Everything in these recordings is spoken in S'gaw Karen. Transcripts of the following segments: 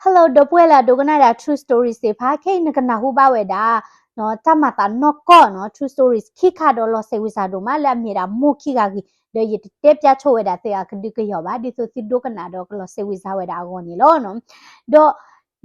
Hello ဒီပုၢ်ဝဲၢ်လၢအဒိကနၣ်ဒၣ် True Stories သ့ၣ်တဖၣ်, ခဲအံၤနကနၢ်ဟူဘၣ်ဝဲဒၣ် တၢ်မၤသးနီၢ်ကီၢ်နီၤ True Stories ခံခါဒီးလီၤစဲးဝံၤစးဒိၣ်မးလၢအမ့ၢ်ဒၣ်မိၢ်ခံဂၤဂ့ၤ, ဒီးယတတဲပျၢ်ဆိဝဲဒၣ်သုအကဒုကယီၤဘၣ်, ဒ်သိးသုဒိကနၣ်ဒီးကလီၤစဲးဝံၤစးဝဲဒၣ်အဂီၢ်န့ၣ်လီၤ. ဒီး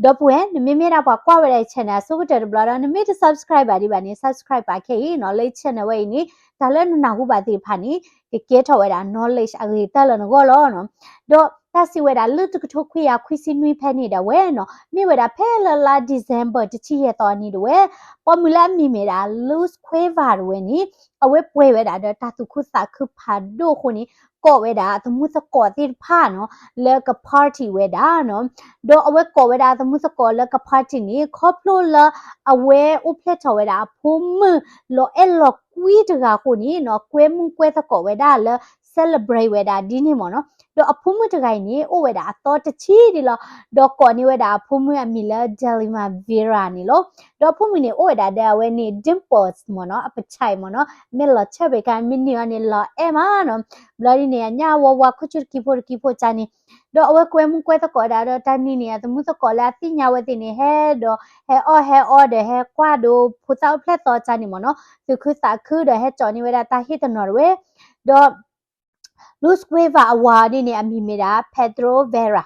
ဒီပုၢ်ဝဲၢ် နမ့မ့ၢ်ဒၣ်ပှၤကွၢ်ဝဲဒၣ် channel အဆိကတၢၢ်တဘျီဒီး နမ့ၢ်တ subscribe ဘၣ်ဒံးဘၣ်န့ၣ် subscribe ဘၣ်ခဲအံၤနီၤ, လၢ channel ဝဲအံၤန့ၣ် တၢ်လၢနနၢ်ဟူဘၣ်သ့ၣ်တဖၣ်န့ၣ် ကကဲထီၣ်ဝဲဒၣ် knowledge အဂ့ၤတၢ်လၢနဂီၢ်လီၤနီၤ. ဒီးတၢ်စံးဝဲဒၣ်လၢတကထိခွံကယၤခွံဆံနွံဖဲန့ၣ်ဒၣ်ဝဲနီၤ, မ့ၢ်ဝဲဒၣ်ဖဲလၢလါ December တဆံယဲၢ်သီအနံၤဒၣ်ဝဲ, ပိာ်မုၣ်လၢအမံၤမ့ၢ်ဒၣ် Luz Cuevas ဒၣ်ဝဲန့ၣ် အဝဲပှဲၤဝဲဒၣ်ဒီးတၢ်သူၣ်ခုသးခုဖးဒိၣ်အဃိန့ၣ် ကိးဝဲဒၣ်အသမူသကိးသ့ၣ်တဖၣ်နီၤ လၢက party ဝဲဒၣ်နီၤ. ဒီးအဝဲကိးဝဲဒၣ်အသမူသကိးလၢက party န့ၣ် ခီဖျိလၢအဝဲအိၣ်ဖျဲၣ်ထီၣ်ဝဲဒၣ်အဖိမုၣ်လီၤအဲၣ်လီၤကွံတဂၤအဃိန့ၣ်နီၤ, ကွဲမုၣ်ကွဲသကိးဝဲဒၣ်လၢ celebrate ဝဲဒၣ်ဒ်န့ၣ်မ့ၢ်နီၤ. ဒီးအဖိမုၣ်တဂၤအံၤန့ၣ် အိၣ်ဝဲဒၣ်အသီတဆံဒံးလီၤ. ဒီးကိးန့ၢ်ဝဲဒၣ်အဖိမုၣ်အမံၤလၢ Delima Vera န့ၣ်လီၤ. ဒီးအဖိမုၣ်န့ၣ် အိၣ်ဝဲဒၣ်ဒီးအဝဲန့ၣ် dimples မ့ၢ်နီၤ, အပဆဲးမ့ၢ်နီၤ, မ့ၢ်လီၤဆၢပ့ၤကါ မ့ၢ်နံၤအီၤန့ၣ် လီၤအဲၣ်မးနီၤ. ဘျီဒ်န့ၣ် အညၣ်ဝါဝါခိၣ်ဆူၣ်တကံဖိတကံဖိကါန့ၣ်, ဒီးအဝဲကွဲမုၣ်ကွဲသကိးဒၣ်ဒီးတၢ်နံၤန့ၣ် အသမူသကိးလၢအသ့ၣ်ညါဝဲသ့ၣ်န့ၣ် ဟဲဒီး ဟဲအီၣ်ဟဲအီဒီး ဟဲကွၢ်ဒိဖိသၣ်အိၣ်ဖျဲၣ်သီကါန့ၣ်မ့ၢ်နီၤ, သူၣ်ခုသးခုဒီးဟဲကၠီန့ၢ်ဝဲဒၣ်တၢ်ဟ့ၣ်တနီၤတဝဲ, ဒီး Luz Cuevas အဝၤဒ်န့ၣ် အမံၤမ့ၢ်ဒၣ် Pedro Vera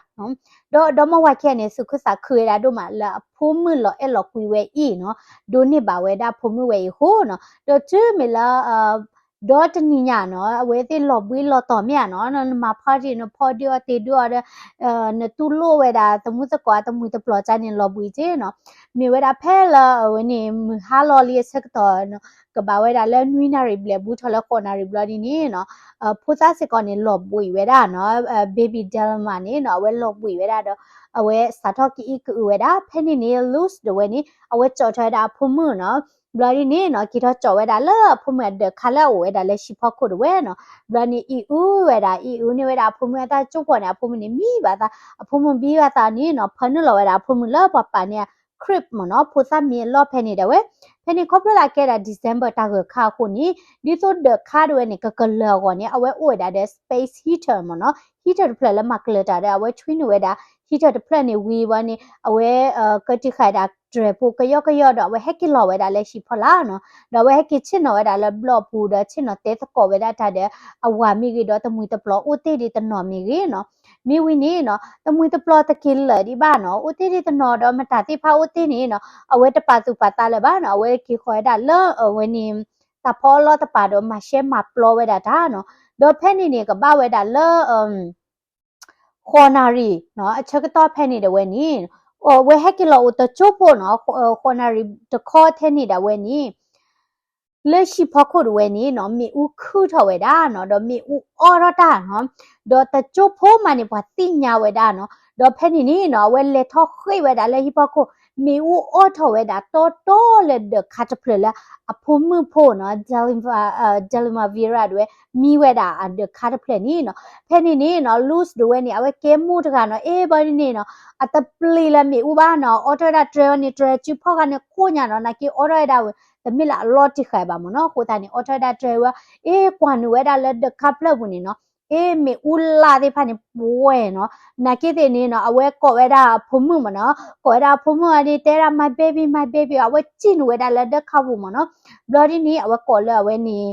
ဒီးဒီမါဝၤခံဂၤန့ၣ် သူၣ်ခုသးခုဝဲဒၣ်ဒိၣ်မးလၢအဖိမုၣ်လီၤအဲၣ်လီၤကွံဝဲအံၤနီၤ, ဒိးန့ၢ်ဘၣ်ဝဲဒၣ်ဖိမုၣ်ဝဲအံၤအဃိနီၤ, ဒီးတုၤမ့ၢ်လၢ ဒီတနံၤညါနီၤ အဝဲသ့ၣ်လီၤဘှံးလီၤတီၤမ့ၢ်ဧါနီၤ, နမၤ party နဖီဒုးအီၣ်တ့ၢ်ဒုးအီၣ်ဒီး နတူၢ်လိာ်ဝဲဒၣ်သမူသကိးအတမှံၤတပျီၤကါန့ၣ် လီၤဘှံးက့နီၤ, မ့ၢ်ဝဲဒၣ်ဖဲလၢအဝဲန့ၣ် မုၢ်ဟါလီၤလံအဆၢကတီၢ် ကဘၣ်ဝဲဒၣ်လၢနွံနၣ်ရံၣ်ဘျဲၣ်ဘူးထီၣ်လၢဃိးနၣ်ရံၣ်ဘျီဒ်န့ၣ်နီၤ, ဖိသၣ်စ့ၢ်ကီးန့ၣ် လီၤဘှံးဝဲဒၣ်နီၤ, baby Delima န့ၣ်နီၤ အဝဲလီၤဘှံးဝဲဒၣ်ဒီး အဝဲစးထီၣ်ကအံၣ်ကအုဝဲဒၣ်, ဖဲန့ၣ်န့ၣ် Luz ဒၣ်ဝဲန့ၣ် အဝဲကၠီထီၣ်ဝဲဒၣ်အဖိမုၣ်နီၤ, ဘျီဒ်န့ၣ်နီၤ က့ၤထီၣ်ကၠီဝဲဒၣ်လၢအဖိမုၣ်အဒၢးခါလၢအအိၣ်ဝဲဒၣ်လၢဟံၣ်ဖီခိၣ်ဒၣ်ဝဲနီၤ, ဘျီန့ၣ်အံၣ်အုဝဲဒၣ် အံၣ်အုန့ၢ်ဝဲဒၣ်အဖိမုၣ်အတၢ်ကၠိဖိန့ၣ် အဖိမုၣ်န့ၣ်မံဘၣ်သး, အဖိမုၣ်မံဘၣ်သးန့ၣ်နီၤ ဖၢနုာ်လီၤဝဲဒၣ်အဖိမုၣ်လၢပှၤပာ်န့ၢ် crib မ့ၢ်နီၤ, ဖိသၣ်မံအလီၢ်ဖဲန့ၣ်ဒၣ်ဝဲ, ဖဲန့ၣ်ခီဖျိလၢအကဲဒၣ် December တၢ်ဂၢၢ်ခါအဃိန့ၣ် ဒ်သိးဒၢးခါဒၣ်ဝဲန့ၣ် ကကလၢၤအဂီၢ်န့ၣ် အဝဲအိၣ်ဝဲဒၣ်ဒီး space heater မ့ၢ်နီၤ, heater တဖျၢၣ်လၢမၤကလၢၤတၢ်ဒီး အဝဲဆွံနုာ်ဝဲဒၣ် heater တဖျၢၣ်န့ၣ်ဝံၤဝဲန့ၣ် အဝဲ ကတံၢ်ဃာ်ဒၣ်တြဲၤဖိကယီကယီဒီး အဝဲဟဲက့ၤလီၤဝဲဒၣ်လၢဟံၣ်ဖီလာ်နီၤ, ဒီးအဝဲဟဲက့ၤဆ့ၣ်နီၤဝဲဒၣ်လၢဘျီၣ်ပူၤဒီးဆ့ၣ်နီၤတဲသကိးဝဲဒၣ်တၢ်ဒီး အဝၤမ့ၢ်ဂ့ၤဒီးတမှံၤတပျီၤအိၣ်တ့ၢ်ဒံးတနီၤမ့ၢ်ဂ့ၤနီၤ, မ့ၢ်ဝံၤန့ၣ်နီၤ တမှံၤတပျီၤတက့ၤလၢာ်ဒံးဘၣ်နီၤ, အိၣ်တ့ၢ်ဒံးတနီၤဒီးမတၤသ့ၣ်တဖၣ်အိၣ်တ့ၢ်န့ၣ်နီၤ အဝဲတပာ်သူၣ်ပာ်သးလၢၤဘၣ်နီၤ, အဝဲက့ၤဃီၤဝဲဒၣ်လၢအဝဲန့ၣ် တၢ်ဖီအလီၢ်တပၤဒီးမၤရှဲမၤပျီဝဲဒၣ်တၢ်နီၤ, ဒီးဖဲန့ၣ်န့ၣ် ကဘၣ်ဝဲဒၣ်လၢ ဃိးနၣ်ရံၣ်နီၤ အဆၢကတီၢ်ဖဲန့ၣ်ဒၣ်ဝဲန့ၣ် အဝဲဟဲက့ၤလီၤအိၣ်တကၠိဖိနီၤ, ဃိးနၣ်ရံၣ်တခီထဲန့ၣ်ဒၣ်ဝဲန့ၣ် လၢဟံၣ်ဖီခိၣ်ဒၣ်ဝဲန့ၣ်နီၤ မ့ၣ်အူခုၣ်ထီၣ်ဝဲဒၣ်နီၤ ဒီးမ့ၣ်အူအီၣ်ထီၣ်တၢ်နီၤ, ဒီးတကၠိဖိမးန့ၣ် ပှၤသ့ၣ်ညါဝဲဒၣ်နီၤ, ဒီးဖဲန့ၣ်န့ၣ်နီၤ အဝဲလဲၤထီၣ်ဃ့ၢ်ဝဲဒၣ်လၢဟံၣ်ဖီခိၣ် မ့ၣ်အူအီၣ်ထီၣ်ဝဲဒၣ်တီတီလၢဒၢးခါတဖျၢၣ်လၢ အဖိမုၣ်ဖိနီၤ Delima Vera ဒၣ်ဝဲ မံဝဲဒၣ်အဒၢးခါတဖျၢၣ်န့ၣ်နီၤ, ဖဲန့ၣ်န့ၣ်နီၤ Luz ဒၣ်ဝဲန့ၣ် အဝဲကဲမိၢ်တဂၤနီၤ အ့ ဘျီဒ်န့ၣ်နီၤ အတပျံၤလၢမ့ၣ်အူဘၣ်နီၤ, အီၣ်ထီၣ်ဝဲဒၣ်တြဲၤဝဲန့ၣ် တြဲၤစုဖီၣ်ဂၤန့ၣ်ကိၣ်ညါနီၤ, နာ်က့အီၣ်ထီၣ်ဝဲဒၣ်ဝဲ တမ့ၢ်လၢအလီၢ်တံၢ်ဃာ်ဘၣ်မ့ၢ်နီၤ, အဃိသတးန့ၣ် အီၣ်ထီၣ်ဝဲဒၣ်တြဲၤဝဲ အ့ ကွၢ်နုာ်ဝဲဒၣ်လၢဒၢးခါဖျၢၣ်ပူၤန့ၣ်နီၤ, အ့ မ့ၣ်အူလၢ်သ့ၣ်တဖၣ်န့ၣ်ပှဲၤနီၤ, နာ်က့သ့ၣ်န့ၣ်နီၤ အဝဲကိးဝဲဒၣ်အဖိမုၣ်မ့ၢ်နီၤ, ကိးဝဲဒၣ်အဖိမုၣ်အီၤန့ၣ် တဲဒၣ် my baby my baby အဝဲစံၣ်နုာ်ဝဲဒၣ်လၢဒၢးခါပူၤမ့ၢ်နီၤ, ဘျီဒ်န့ၣ် အဝဲကိးလၢအဝဲန့ၣ်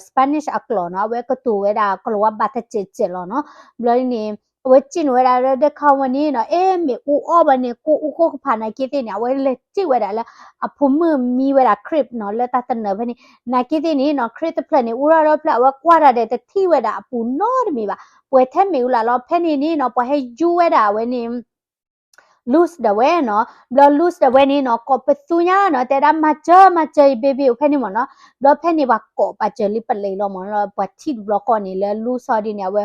Spanish အကျိာ်နီၤ, အဝဲကတိၤဝဲဒၣ်ကလီၤဝါဘၣ်တစဲးစဲးလီၤနီၤ, ဘျီဒ်န့ၣ် အဝဲစံၣ်နုာ်ဝဲဒၣ်လၢဒၢးခါဝဲန့ၣ်နီၤ, အ့ မ့ၣ်အူအီၣ်ဝဲန့ၣ် ကိၣ်အူကိၣ်ကဖးနာ်က့သ့ၣ်န့ၣ် အဝဲလဲၤစံၣ်ဝဲဒၣ်လၢ အဖိမုၣ်မံဝဲဒၣ် crib နီၤ လၢတၢ်တနၢၤဖဲန့ၣ်, နာ်က့သ့ၣ်န့ၣ်နီၤ crib တဖျၢၣ်န့ၣ် အူထီၣ်ဒီဖျၢၣ် အဝဲကွၢ်တၢ်ဒီးတထံၣ်ဝဲဒၣ်အပူၤနီတမံၤဘၣ်, ပှဲၤထဲမ့ၣ်အူလၢ်လီၤ, ဖဲန့ၣ်န့ၣ်နီၤ ပှၤဟဲယူဝဲဒၣ်အဝဲန့ၣ် Luz ဒၣ်ဝဲနီၤ, ဘျီ Luz ဒၣ်ဝဲန့ၣ်နီၤ ကိးပသူညါနီၤ, တဲဒၣ် my ကၢ my ကၢ အံၤ baby ဖဲန့ၣ်မ့ၢ်နီၤ, ဘျီဖဲန့ၣ်ပှၤကိးပာ်စၢၤလံပလံၤလီၤမ့ၢ်နီၤ, ပှၤထံၣ်တဘျီဃီန့ၣ်လၢ Luz အီၤဒ်န့ၣ် အဝဲ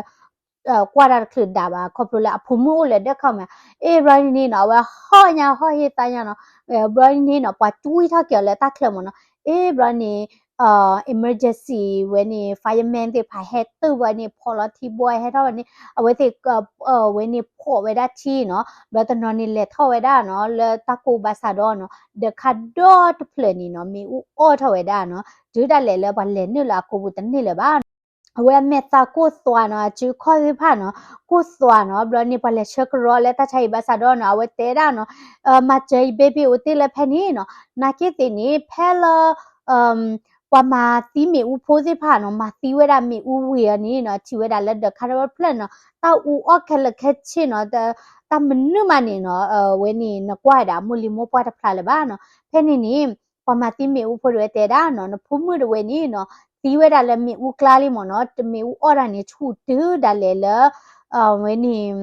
ကွၢ်တၢ်တချုးဒၣ်ဘၣ် ခီဖျိလၢအဖိမုၣ်အိၣ်လၢဒၢးခါမ့ၢ်, အ့ ဘျီန့ၣ်နီၤ အဝဲဟီၣ်ညါဟီၣ်ဟ့သးညါနီၤ, ဘျီန့ၣ်နီၤ ပှၤကွံထီၣ်က့ၤအီၤလၢတၢ်ချၢမ့ၢ်နီၤ, အ့ ဘျီန့ၣ် emergency ဝဲန့ၣ် fireman သ့ၣ်တဖၣ် ဟဲတုၤဝဲန့ၣ် ဖီၣ်လီၤထံဘိဟဲထီၣ်ဝဲန့ၣ် အဝဲသ့ၣ် ဝဲန့ၣ်ဖီၣ်ဝဲဒၣ်ထံနီၤ, ဘျီတနီၤန့ၣ်လဲၤထီၣ်ဝဲဒၣ်နီၤ လၢတၢ်ကိၢ်ဘၣ်ဆၣ်ဒီးနီၤ ဒၢးခါဒီတဖျၢၣ်န့ၣ်နီၤ မ့ၣ်အူအီၣ်ထီၣ်ဝဲဒၣ်နီၤ, တုၤဒၣ်လဲာ်လၢပှၤလဲၤနုာ်လၢအကိာ်ပူၤတန့ၢ်လၢၤဘၣ်နီၤ. အဝဲအမဲာ်သးကိၢ်သွးနီၤ, အစုအခီၣ်သ့ၣ်တဖၣ်နီၤ, ကိၢ်သွးနီၤ. ဘျီန့ၣ် ပှၤလဲၤဆှၢကရီလၢတၢ်ဆါဟံၣ်ဘၣ်ဆၣ်ဒီးနီၤ, အဝဲတဲဒၣ်နီၤ, မၤစၢၤယ baby အိၣ်တ့ၢ်လၢဖဲန့ၣ်နီၤ. နာ်က့သ့ၣ်န့ၣ် ဖဲလၢ ပှၤမၤသံမ့ၣ်အူဖိသ့ၣ်တဖၣ်နီၤ, မၤသံဝဲဒၣ်မ့ၣ်အူဝံၤအီၤန့ၣ်နီၤ, ထံၣ်ဝဲဒၣ်လၢဒၢးခါတဖျၢၣ်နီၤ, တၢ်အူအီၣ်ခဲလၢာ်ခဲဆ့နီၤ, တၢ်မနုၤမးန့ၣ်နီၤ, အဝဲန့ၣ် နကွၢ်ဝဲဒၣ်အမိၢ်လံၤမိၢ်ပှၢ်တဖျါလၢၤဘၣ်နီၤ. ဖဲန့ၣ်န့ၣ် ပှၤမၤသံမ့ၣ်အူဖိတဝဲတဲဒၣ်နီၤ, နဖိမုၣ်တဝဲန့ၣ်နီၤ, သံဝဲဒၣ်လၢမ့ၣ်အူကျါလံမ့ၢ်နီၤ, တမ့ၣ်အူအီၣ်တၢ်န့ၣ် ဆူၣ်တုၤဒၣ်လဲာ်လၢ အဝဲန့ၣ်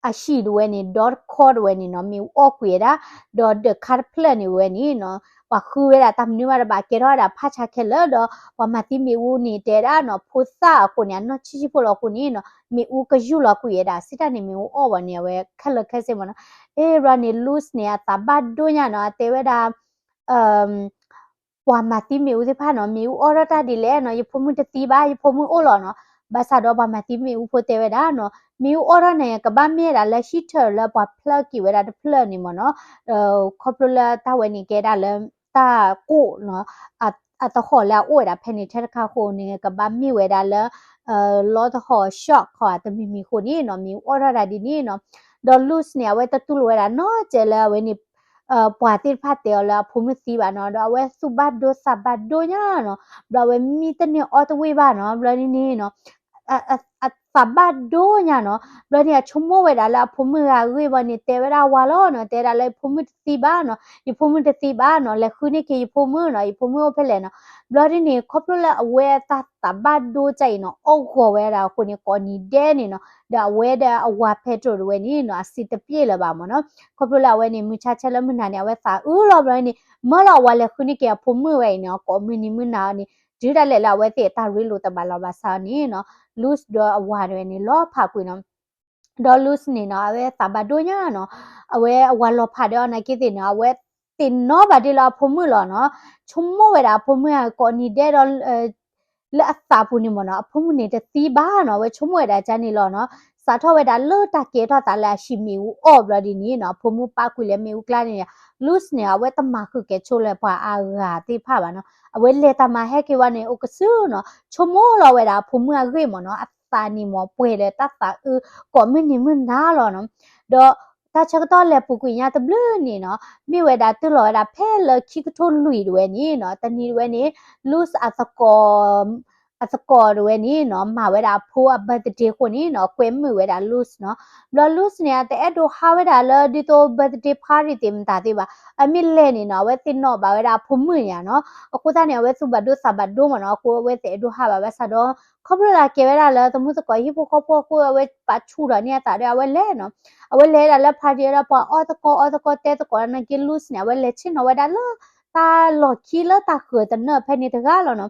အဟံၣ်တဝဲန့ၣ် ဒီတခီတဝဲန့ၣ်နီၤ, မ့ၣ်အူအီၣ်ကွံာ်ဝဲဒၣ်, ဒီးဒၢးခါတဖျၢၣ်န့ၣ်ဝဲန့ၣ်နီၤ, ပှၤဃုဝဲဒၣ်တၢ်မနုၤမးတဘၣ်, ကဲထီၣ်ဝဲဒၣ်ဖးဆါခဲလၢာ်ဒီး ပှၤမၤသံမ့ၣ်အူန့ၣ်တဲဒၣ်နီၤ, ဖိသၣ်အဃိန့ၣ် အနီၢ်ဆံးဆံးဖိလီၤအဃိန့ၣ်နီၤ, မ့ၣ်အူကယူၢ်လီၤကွံာ်ဝဲဒၣ်, စံးတၢ်န့ၣ် မ့ၣ်အူအီၣ်ဘၣ်န့ၣ် အဝဲခဲလၢာ်ခဲဆ့မ့ၢ်နီၤ. အ့ ဘျီန့ၣ် Luz န့ၣ် အသးဘၣ်ဒိညါနီၤ, အတဲဝဲဒၣ် ပှၤမၤသံမ့ၣ်အူသ့ၣ်တဖၣ်နီၤ, မ့ၣ်အူအီၣ်ထီၣ်တၢ်ဒ်လဲၣ်နီၤ, ယဖိမုၣ်တသံဘၣ်, ယဖိမုၣ်အိၣ်လီၤနီၤ. ဘၣ်ဆၣ်ဒီးပှၤမၤသံမ့ၣ်အူဖိတဲဝဲဒၣ်နီၤ, မ့ၣ်အူအီၣ်ထီၣ်န့ၣ် ကဘၣ်မ့ၢ်ဝဲဒၣ်လၢ heater လၢပှၤဖျၢၣ်က့ၤဝဲဒၣ်တဖျၢၣ်န့ၣ်မ့ၢ်နီၤ, ခီဖျိလၢတၢ်ဝဲန့ၣ်ကဲဒၣ်လၢ တၢ်ကိၣ်နီၤ, အသဟီၣ်လၢအအိၣ်ဝဲဒၣ်ဖဲန့ၣ်ထဲတခါအဃိန့ၣ် ကဘၣ်မ့ၢ်ဝဲဒၣ်လၢ လီသဟီၣ် shock ခီတမံၤမံၤအဃိန့ၣ်နီၤ, မ့ၣ်အူအီၣ်ထီၣ်တၢ်ဒ်န့ၣ်နီၤ. ဒီး Luz န့ၣ် အဝဲတတူၢ်လိာ်ဝဲဒၣ်နီတစဲးလၢအဝဲန့ၣ် ပှၤသ့ၣ်တဖၣ်တဲအီၤလၢအဖိမုၣ်သံဘၣ်နီၤ, ဒီးအဝဲသူၣ်ဘၣ်ဒိသးဘၣ်ဒိညါနီၤ, ဘျီအဝဲမံတန့ၢ်အီၣ်တဝ့ၢ်ဘၣ်နီၤ, ဘျီန့ၣ်နီၤ အသးဘၣ်ဒိညါနီၤ. ဘျီန့ၣ် အဆိကမိၣ်ဝဲဒၣ်လၢအဖိမုၣ်ဂၤအဂ့ၢ်ဘၣ်န့ၣ် တဲဝဲဒၣ်ဝၤလီၤနီၤ, တဲဒၣ်လၢယဖိမုၣ်တသံဘၣ်နီၤ, ယဖိမုၣ်တသံဘၣ်နီၤ, လဲၤဃုန့ၢ်က့ၤယဖိမုၣ်နီၤ, ယဖိမုၣ်အိၣ်ဖဲလဲၣ်နီၤ. ဘျီဒ်န့ၣ် ခီဖျိလၢအဝဲအတၢ်သးဘၣ်ဒိကၢ်အံၤနီၤ, အီၣ်ဂီၤဝဲဒၣ်အဃိန့ၣ် ကိးနံၤဒဲးန့ၣ်နီၤ, ဒီးအဝဲဒီးအဝၤဖဲတြိာ်တဝဲန့ၣ်နီၤ, အစံးတပျ့ၢ်လၢၤဘၣ်မ့ၢ်နီၤ. ခီဖျိလၢအဝဲန့ၣ် မုၢ်ဆါဆဲလၢမုၢ်နၤန့ၣ် အဝဲသးအုးလီၤဘျီန့ၣ်, မၢလီၤအဝၤလဲၤဃုန့ၢ်က့ၤအဖိမုၣ်ဝဲအံၤန့ၣ် ကိးမုၢ်နံၤမုၢ်နၤအီၤန့ၣ်, တုၤဒၣ်လဲာ်လၢအဝဲသ့ၣ်အတၢ်ရ့လိာ်တဘၣ်လီၤဘၣ်ဆၣ်န့ၣ်နီၤ, Luz ဒီးအဝၤတဝဲန့ၣ် လီၤဖးကွံာ်နီၤ. ဒီး Luz န့ၣ်နီၤ အဝဲသးဘၣ်ဒိညါနီၤ, အဝဲအဝၤလီၤဖးဒီးအီၤနာ်က့သ့ၣ်နီၤ, အဝဲသ့ၣ်နီၣ်ဘၣ်ဒ့လၢအဖိမုၣ်လီၤနီၤ, ဆိကမိၣ်ဝဲဒၣ်အဖိမုၣ်ကိးနံၤဒဲးဒီး လၢအသးပူၤန့ၣ်မ့ၢ်နီၤ, အဖိမုၣ်န့ၣ်တသံဘၣ်နီၤ, အဝဲဆိကမိၣ်ဝဲဒၣ်ကန့ၣ်လီၤနီၤ. စးထီၣ်ဝဲဒၣ်လၢတၢ်ကဲထီၣ်သးလၢအဟံၣ်မ့ၣ်အူအီၣ်ဘျီဒ်န့ၣ်နီၤ, အဖိမုၣ်ပာ်ကွံာ်လၢမ့ၣ်အူကျါန့ၣ်, Luz န့ၣ် အဝဲတမၤဃုာ်ကဲၤဆိလၢပှၤအါဂၤသ့ၣ်တဖၣ်ဘၣ်နီၤ, အဝဲလဲၤတၢ်မၤဟဲက့ၤဝဲန့ၣ် အိၣ်ကစုနီၤ, ဆိကမိၣ်လီၤဝဲဒၣ်အဖိမုၣ်အဂ့ၢ်မ့ၢ်နီၤ, အသးန့ၣ်မ့ၢ်ပှဲၤလၢတၢ်သးအုး ကိးမုၢ်နံၤမုၢ်နၤလီၤနီၤ. ဒီးတၢ်ဆၢကတီၢ်လဲၤပူၤကွံာ်ညါတဘျုးန့ၣ်နီၤ, မ့ၢ်ဝဲဒၣ်တုၤလီၤဝဲဒၣ်ဖဲလၢခံကထိလွံၢ်တဝဲန့ၣ်နီၤ, တနံၤတဝဲန့ၣ် Luz အသကိး အသကိးတဝဲန့ၣ်နီၤ, မၤဝဲဒၣ်အဖိအ birthday အဃိန့ၣ်နီၤ, ကွဲမုာ်ဝဲဒၣ် Luz နီၤ. ဘျီ Luz န့ၣ် အတအဲၣ်ဒိးဟးဝဲဒၣ်လၢဒ်သိး birthday party သ့ၣ်မတၤသ့ၣ်ဘၣ်, အမ့ၢ်လဲၤန့ၣ်နီၤ, အဝဲသ့ၣ်နီၣ်ဘၣ်ဝဲဒၣ်အဖိမုၣ်န့ၣ်နီၤ, အဃိသတးန့ၣ် အဝဲသူၣ်ဘၣ်ဒိသးဘၣ်ဒိမ့ၢ်နီၤ, အဃိအဝဲသ့ၣ်အဲၣ်ဒိးဟးဘၣ်ဘၣ်ဆၣ်ဒီး ခီဖျိလၢကဲဝဲဒၣ်လၢသမုၢ်သကိးဟံၣ်ဖိဃီဖိအဃိ အဝဲပာ်ဆူၣ်ထီၣ်န့ၢ်အသးဒီး အဝဲလဲၤနီၤ, အဝဲလဲၤဒၣ်လၢ party ဒီးပှၤအီၣ်သကိးအီသကိးတဲသကိးနာ်က့ Luz န့ၣ် အဝဲလဲၤဆ့ၣ်နီၤဝဲဒၣ်လၢ တၢ်လီၢ်ခံလၢတၢ်ဃၢၤတနၢၣ်ဖဲန့ၣ်တဂၤလီၤနီၤ.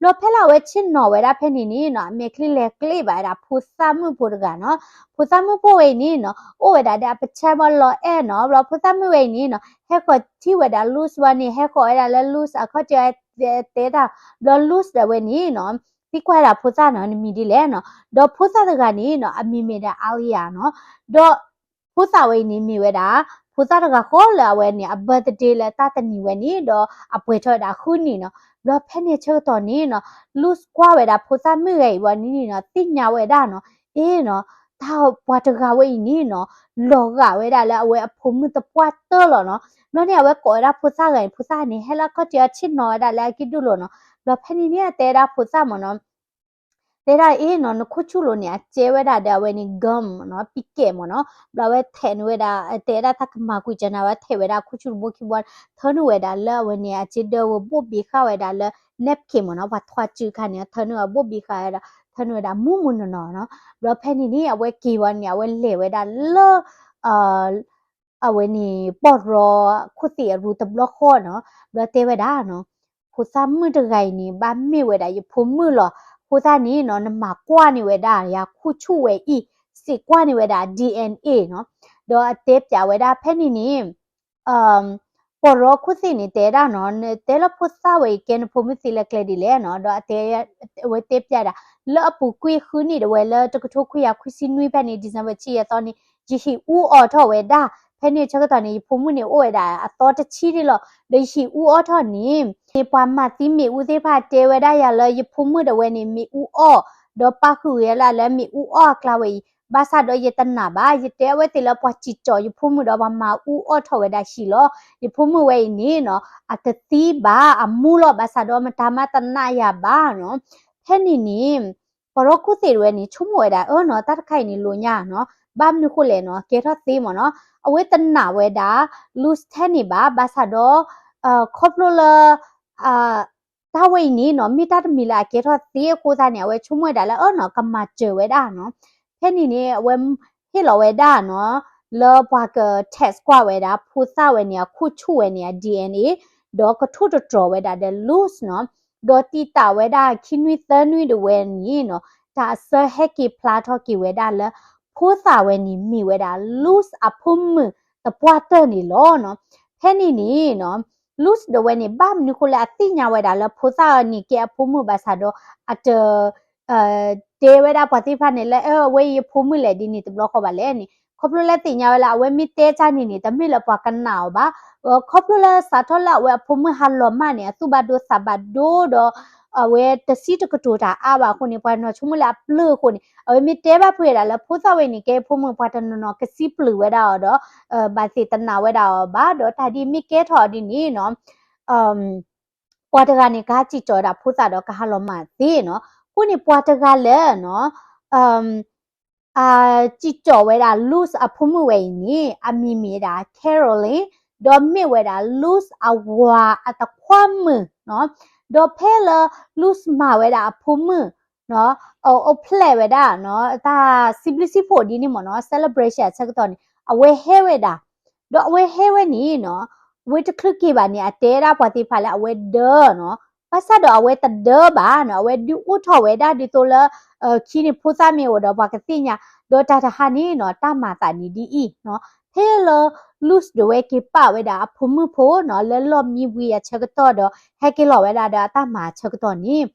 ဘျီဖဲလၢအဝဲဆ့ၣ်နီၤဝဲဒၣ်ဖဲန့ၣ်န့ၣ်နီၤ, အမဲာ်ချံလဲၤကျ့ဘၣ်ဝဲဒၣ်ဖိသၣ်မုၣ်ဖိတဂၤနီၤ. ဖိသၣ်မုၣ်ဖိဝဲအံၤန့ၣ်နီၤ, အိၣ်ဝဲဒၣ်ဒီးအပဆၢဘၣ်လီၤအဲၣ်နီၤ. ဘျီဖိသၣ်မုၣ်ဝဲအံၤန့ၣ်နီၤ, ဟဲဃီၤထံၣ်ဝဲဒၣ် Luz ဝဲန့ၣ်, ဟဲဃီၤဝဲဒၣ်လၢ Luz အခီၣ်ထံးတဲတၢ်, ဘျီ Luz ဒီးဝဲန့ၣ်နီၤ, သံကွၢ်ဝဲဒၣ်ဖိသၣ်နီၤ, နမံၤဒ်လဲၣ်နီၤ. ဒီးဖိသၣ်တဂၤန့ၣ်နီၤ, အမံၤမ့ၢ်ဒၣ် Alia နီၤ. ဒီး ဖိသၣ်ဝဲအံၤန့ၣ်မ့ၢ်ဝဲဒၣ် ဖိသၣ်တဂၤဃီလၢအဝဲန့ၣ် အ birthday လၢတၢ်တနံၤဝဲန့ၣ်ဒီး အပှဲၤထီၣ်ဝဲဒၣ်ဃုနံၣ်နီၤ. ဘျီဖဲန့ၣ်ဆၢကတီၢ်န့ၣ်နီၤ, Luz ကွၢ်ဝဲဒၣ်ဖိသၣ်မုၣ်ဂၤအံၤဝဲန့ၣ်နီၤ, သ့ၣ်ညါဝဲဒၣ်နီၤ, အ့နီၤ, တၢ်ပှၤတဂၤဝဲအံၤန့ၣ်နီၤ, လီၤဂာ်ဝဲဒၣ်လၢအဝဲအဖိမုၣ်သပှၢ်တၢၢ်လီၤနီၤ. ဘျီန့ၣ် အဝဲကိးဝဲဒၣ်ဖိသၣ်ဂၤန့ၣ်, ဖိသၣ်န့ၣ် ဟဲလၢအခီၣ်ထံးအီၤဆ့ၣ်နီၤဝဲဒၣ်လၢအကံၢ်ဒူၣ်လိၤနီၤ. ဘျီဖဲန့ၣ်န့ၣ် အတဲဒၣ်ဖိသၣ်မ့ၢ်နီၤ တဲဒၣ်အ့နီၤ, နခိၣ်ဆူၣ်လိၤန့ၣ် အကဲဝဲဒၣ်ဒီးအဝဲန့ၣ် gum မ့ၢ်နီၤ, ပံကဲးမ့ၢ်နီၤ. ဘျီအဝဲထဲးန့ၢ်ဝဲဒၣ်, တဲဒၣ်တၢ်ကမၤကွံာ်ကနၤဝဲ, ထဲးဝဲဒၣ်အခိၣ်ဆူၣ်တဘိခံဘိ, ထၢနုာ်ဝဲဒၣ်လၢအဝဲန့ၣ် အစ့ဒၢဝဲဘိၣ်ဘံဃာ်ဝဲဒၣ်လၢ napkin မ့ၢ်နီၤ, ပှၤထွါစုခါန့ၣ် ထၢနုာ်ဝဲဘိၣ်ဘံဃာ်ဝဲဒၣ်, ထၢနုာ်ဝဲဒၣ်မူးမူးနီၢ်နီၢ်နီၤ. ဘျီဖဲန့ၣ်န့ၣ် အဝဲက့ၤဝဲန့ၣ် အဝဲလဲၤဝဲဒၣ်လၢ အဝဲန့ၣ် ပီၢ်ရီခိၣ်သ့ၣ်အရူတဘျီဃီနီၤ, ဘျီတဲဝဲဒၣ်နီၤ, ဖိသၣ်မုၣ်တဂၤအံၤန့ၣ် ဘၣ်မ့ၢ်ဝဲဒၣ်ယဖိမုၣ်လီၤ. အဃိသတးန့ၣ်နီၤ, နမၤကွၢ်န့ၢ်ဝဲဒၣ်ယၤခိၣ်ဆူၣ်ဝဲအံၤ, စံးကွၢ်န့ၢ်ဝဲဒၣ် DNA နီၤ. ဒီးအတဲပျးဝဲဒၣ်ဖဲန့ၣ်န့ၣ် ပီၢ်ရီခိၣ်သ့ၣ်န့ၣ် တဲဒၣ်နီၤ, နတဲလၢဖိသၣ်ဝဲအံၤ ကဲနဖိမုၣ်သံလၢကျဲဒ်လဲၣ်နီၤ. ဒီးအတဲ, အဝဲတဲပျးဒၣ်, လၢအပူၤကွံာ်ဃုနံၣ်ဒၣ်ဝဲလၢတကထိခွံကယၤခွံဆံနွံဖဲန့ၣ် December ဆံယဲၢ်သီန့ၣ် ယဟံၣ်အူအီၣ်ထီၣ်ဝဲဒၣ်. ဖဲန့ၣ်ဆၢကတီၢ်န့ၣ် ယဖိမုၣ်န့ၣ်အိၣ်ဝဲဒၣ်အသီတဆံဒၣ်လီၤ. ဒီးယဟံၣ်အူအီၣ်ထီၣ်န့ၣ် ပှၤမၤသံမ့ၣ်အူသ့ၣ်တဖၣ်တဲဝဲဒၣ်ယၤလၢယဖိမုၣ်ဒၣ်ဝဲန့ၣ် မ့ၣ်အူအီၣ် ဒီးပၣ်ဃုာ်ဂ့ၤလၢအလၢမ့ၣ်အူအီၣ်အကျါဝဲအံၤ, ဘၣ်ဆၣ်ဒီးယတနာ်ဘၣ်, ယတဲအဝဲသ့ၣ်လၢပှၤစံၣ်ကၠီၣ်ယဖိမုၣ်ဒီးပှၤမၤအူအီၣ်ထီၣ်ဝဲဒၣ်ဟံၣ်လီၤ. ယဖိမုၣ်ဝဲအံၤန့ၣ်နီၤ အတသံဘၣ် အမူလီၤ ဘၣ်ဆၣ်ဒီးမတၤမးတနာ်ယၤဘၣ်နီၤ. ဖဲန့ၣ်န့ၣ် ပှၤရီခိၣ်သ့ၣ်တဝဲန့ၣ် ဆိကမိၣ်ဝဲဒၣ် အၢနီၤ တၢ်တခါအံၤန့ၣ်လိာ်ညါနီၤ, ဘၣ်မနုၤဃိလဲၣ်နီၤ ကဲထီၣ်သ့မ့ၢ်နီၤ, အဝဲတနာ်ဝဲဒၣ် Luz ထဲန့ၣ်ဘၣ်, ဘၣ်ဆၣ်ဒီး ခီဖျိလၢ တၢ်ဝဲအံၤန့ၣ်နီၤ မ့ၢ်တၢ်တမံၤလၢအကဲထီၣ်သ့အဃိသတးန့ၣ် အဝဲဆိကမိၣ်ဝဲဒၣ်လၢအၢနီၤ ကမၤစၢၤဝဲဒၣ်နီၤ. ဖဲန့ၣ်န့ၣ် အဝဲဟ့ၣ်လီၤဝဲဒၣ်နီၤ လၢပှၤက test ကွၢ်ဝဲဒၣ် ဖိသၣ်ဝဲန့ၣ် အခိၣ်ဆူၣ်ဝဲန့ၣ် အ DNA ဒီးကထိၣ်သတြီၤဝဲဒၣ်ဒီး Luz နီၤ, ဒီးတံာ်တာ်ဝဲဒၣ်ခံနွံသၢနွံတဝဲန့ၣ်နီၤ တၢ်အစၢဟဲက့ၤဖျါထီၣ်က့ၤဝဲဒၣ်လၢ ဖိသၣ်ဝဲန့ၣ်မ့ၢ်ဝဲဒၣ် Luz အဖိမုၣ်သပှၢ်တၢၢ်န့ၣ်လီၤနီၤ. ဖဲန့ၣ်န့ၣ်နီၤ Luz တဝဲန့ၣ် ဘၣ်မနုၤဃိလၢအသ့ၣ်ညါဝဲဒၣ်လၢဖိသၣ်ဝဲန့ၣ်ကဲအဖိမုၣ်ဘၣ်ဆၣ်ဒီး အတ တဲဝဲဒၣ်ပှၤသ့ၣ်တဖၣ်န့ၣ်လၢ အဝဲအံၤယဖိမုၣ်လဲၣ်ဒ်န့ၣ်တဘျီဃီဘၣ်လဲၣ်န့ၣ်, ခီဖျိလၢသ့ၣ်ညါဝဲလၢအဝဲမ့ၢ်တဲတၢ်န့ၣ်န့ၣ် တမ့ၢ်လၢပှၤကနာ်အီၤဘၣ်. ခီဖျိလၢစးထီၣ်လၢအဝဲအဖိမုၣ်ဟးလီၤမၢ်န့ၣ် အသူၣ်ဘၣ်ဒိသးဘၣ်ဒိဒီး အဝဲတစံးတကတိၤတၢ်အါဘၣ်အဃိန့ၣ် ပှၤနီၤဆိကမိၣ်လၢအပျၢၢ်အဃိန့ၣ် အဝဲမ့ၢ်တဲဘၣ်ဖုးဝဲဒၣ်လၢဖိသၣ်ဝဲန့ၣ် ကဲဖိမုၣ်ပှၤတနီၤနီၤကစံးပျုၢ်ဝဲဒၣ်အီၤဒီး ဘၣ်သ့ၣ်တနာ်ဝဲဒၣ်အီၤဘၣ်ဒီး တၢ်ဒ်မ့ၢ်ကဲထီၣ်အီၤဒ်န့ၣ်နီၤ ပှၤတဂၤန့ၣ် ကဟးစံၣ်ကၠီၣ်ဝဲဒၣ်ဖိသၣ်ဒီးကဟးလီၤမၢ်သ့နီၤ. အဃိန့ၣ်ပှၤတဂၤလၢနီၤ အစံၣ်ကၠီၣ်ဝဲဒၣ် Luz အဖိမုၣ်ဝဲအံၤန့ၣ် အမံၤမ့ၢ်ဝဲဒၣ် Caroline ဒီးမ့ၢ်ဝဲဒၣ် Luz အဝၤအတခွါမုၣ်နီၤ. ဒီးဖဲလၢ Luz မၤဝဲဒၣ်အဖိမုၣ် အအိၣ်ဖျဲၣ်ဝဲဒၣ်နီၤ တၢ်စံးဘျုးစံးဖှိၣ်ဒ်န့ၣ်မ့ၢ်နီၤ celebration အဆၢကတီၢ်န့ၣ် အဝဲဟဲဝဲဒၣ် ဒီးအဝဲဟဲဝဲန့ၣ်နီၤ အဝဲတချုးက့ၤဘၣ်န့ၣ် အတဲဒၣ်ပှၤသ့ၣ်တဖၣ်လၢအဝဲဒၢနီၤ. ဘၣ်ဆၣ်ဒီးအဝဲတဒၢဘၣ်နီၤ အဝဲဒုးအိၣ်ထီၣ်ဝဲဒၣ်ဒ်သိးလၢ ခံန့ၣ်ဖိသၣ်မ့ၢ်အိၣ်ဒီးပှၤကသ့ၣ်ညါ, ဒီးတၢ်တဟါန့ၣ်နီၤ တၢ်မၤသးန့ၣ်ဒ်အံၤနီၤ ဖဲလၢ Luz ဒၣ်ဝဲက့ၤပာ်ဝဲဒၣ်အဖိမုၣ်ဖိနီၤ လၢလီၢ်မံဝံၤအဆၢကတီၢ်ဒီး ဟဲက့ၤလီၤဝဲဒၣ်ဒီးအတၢ်မၤအဆၢကတီၢ်န့ၣ်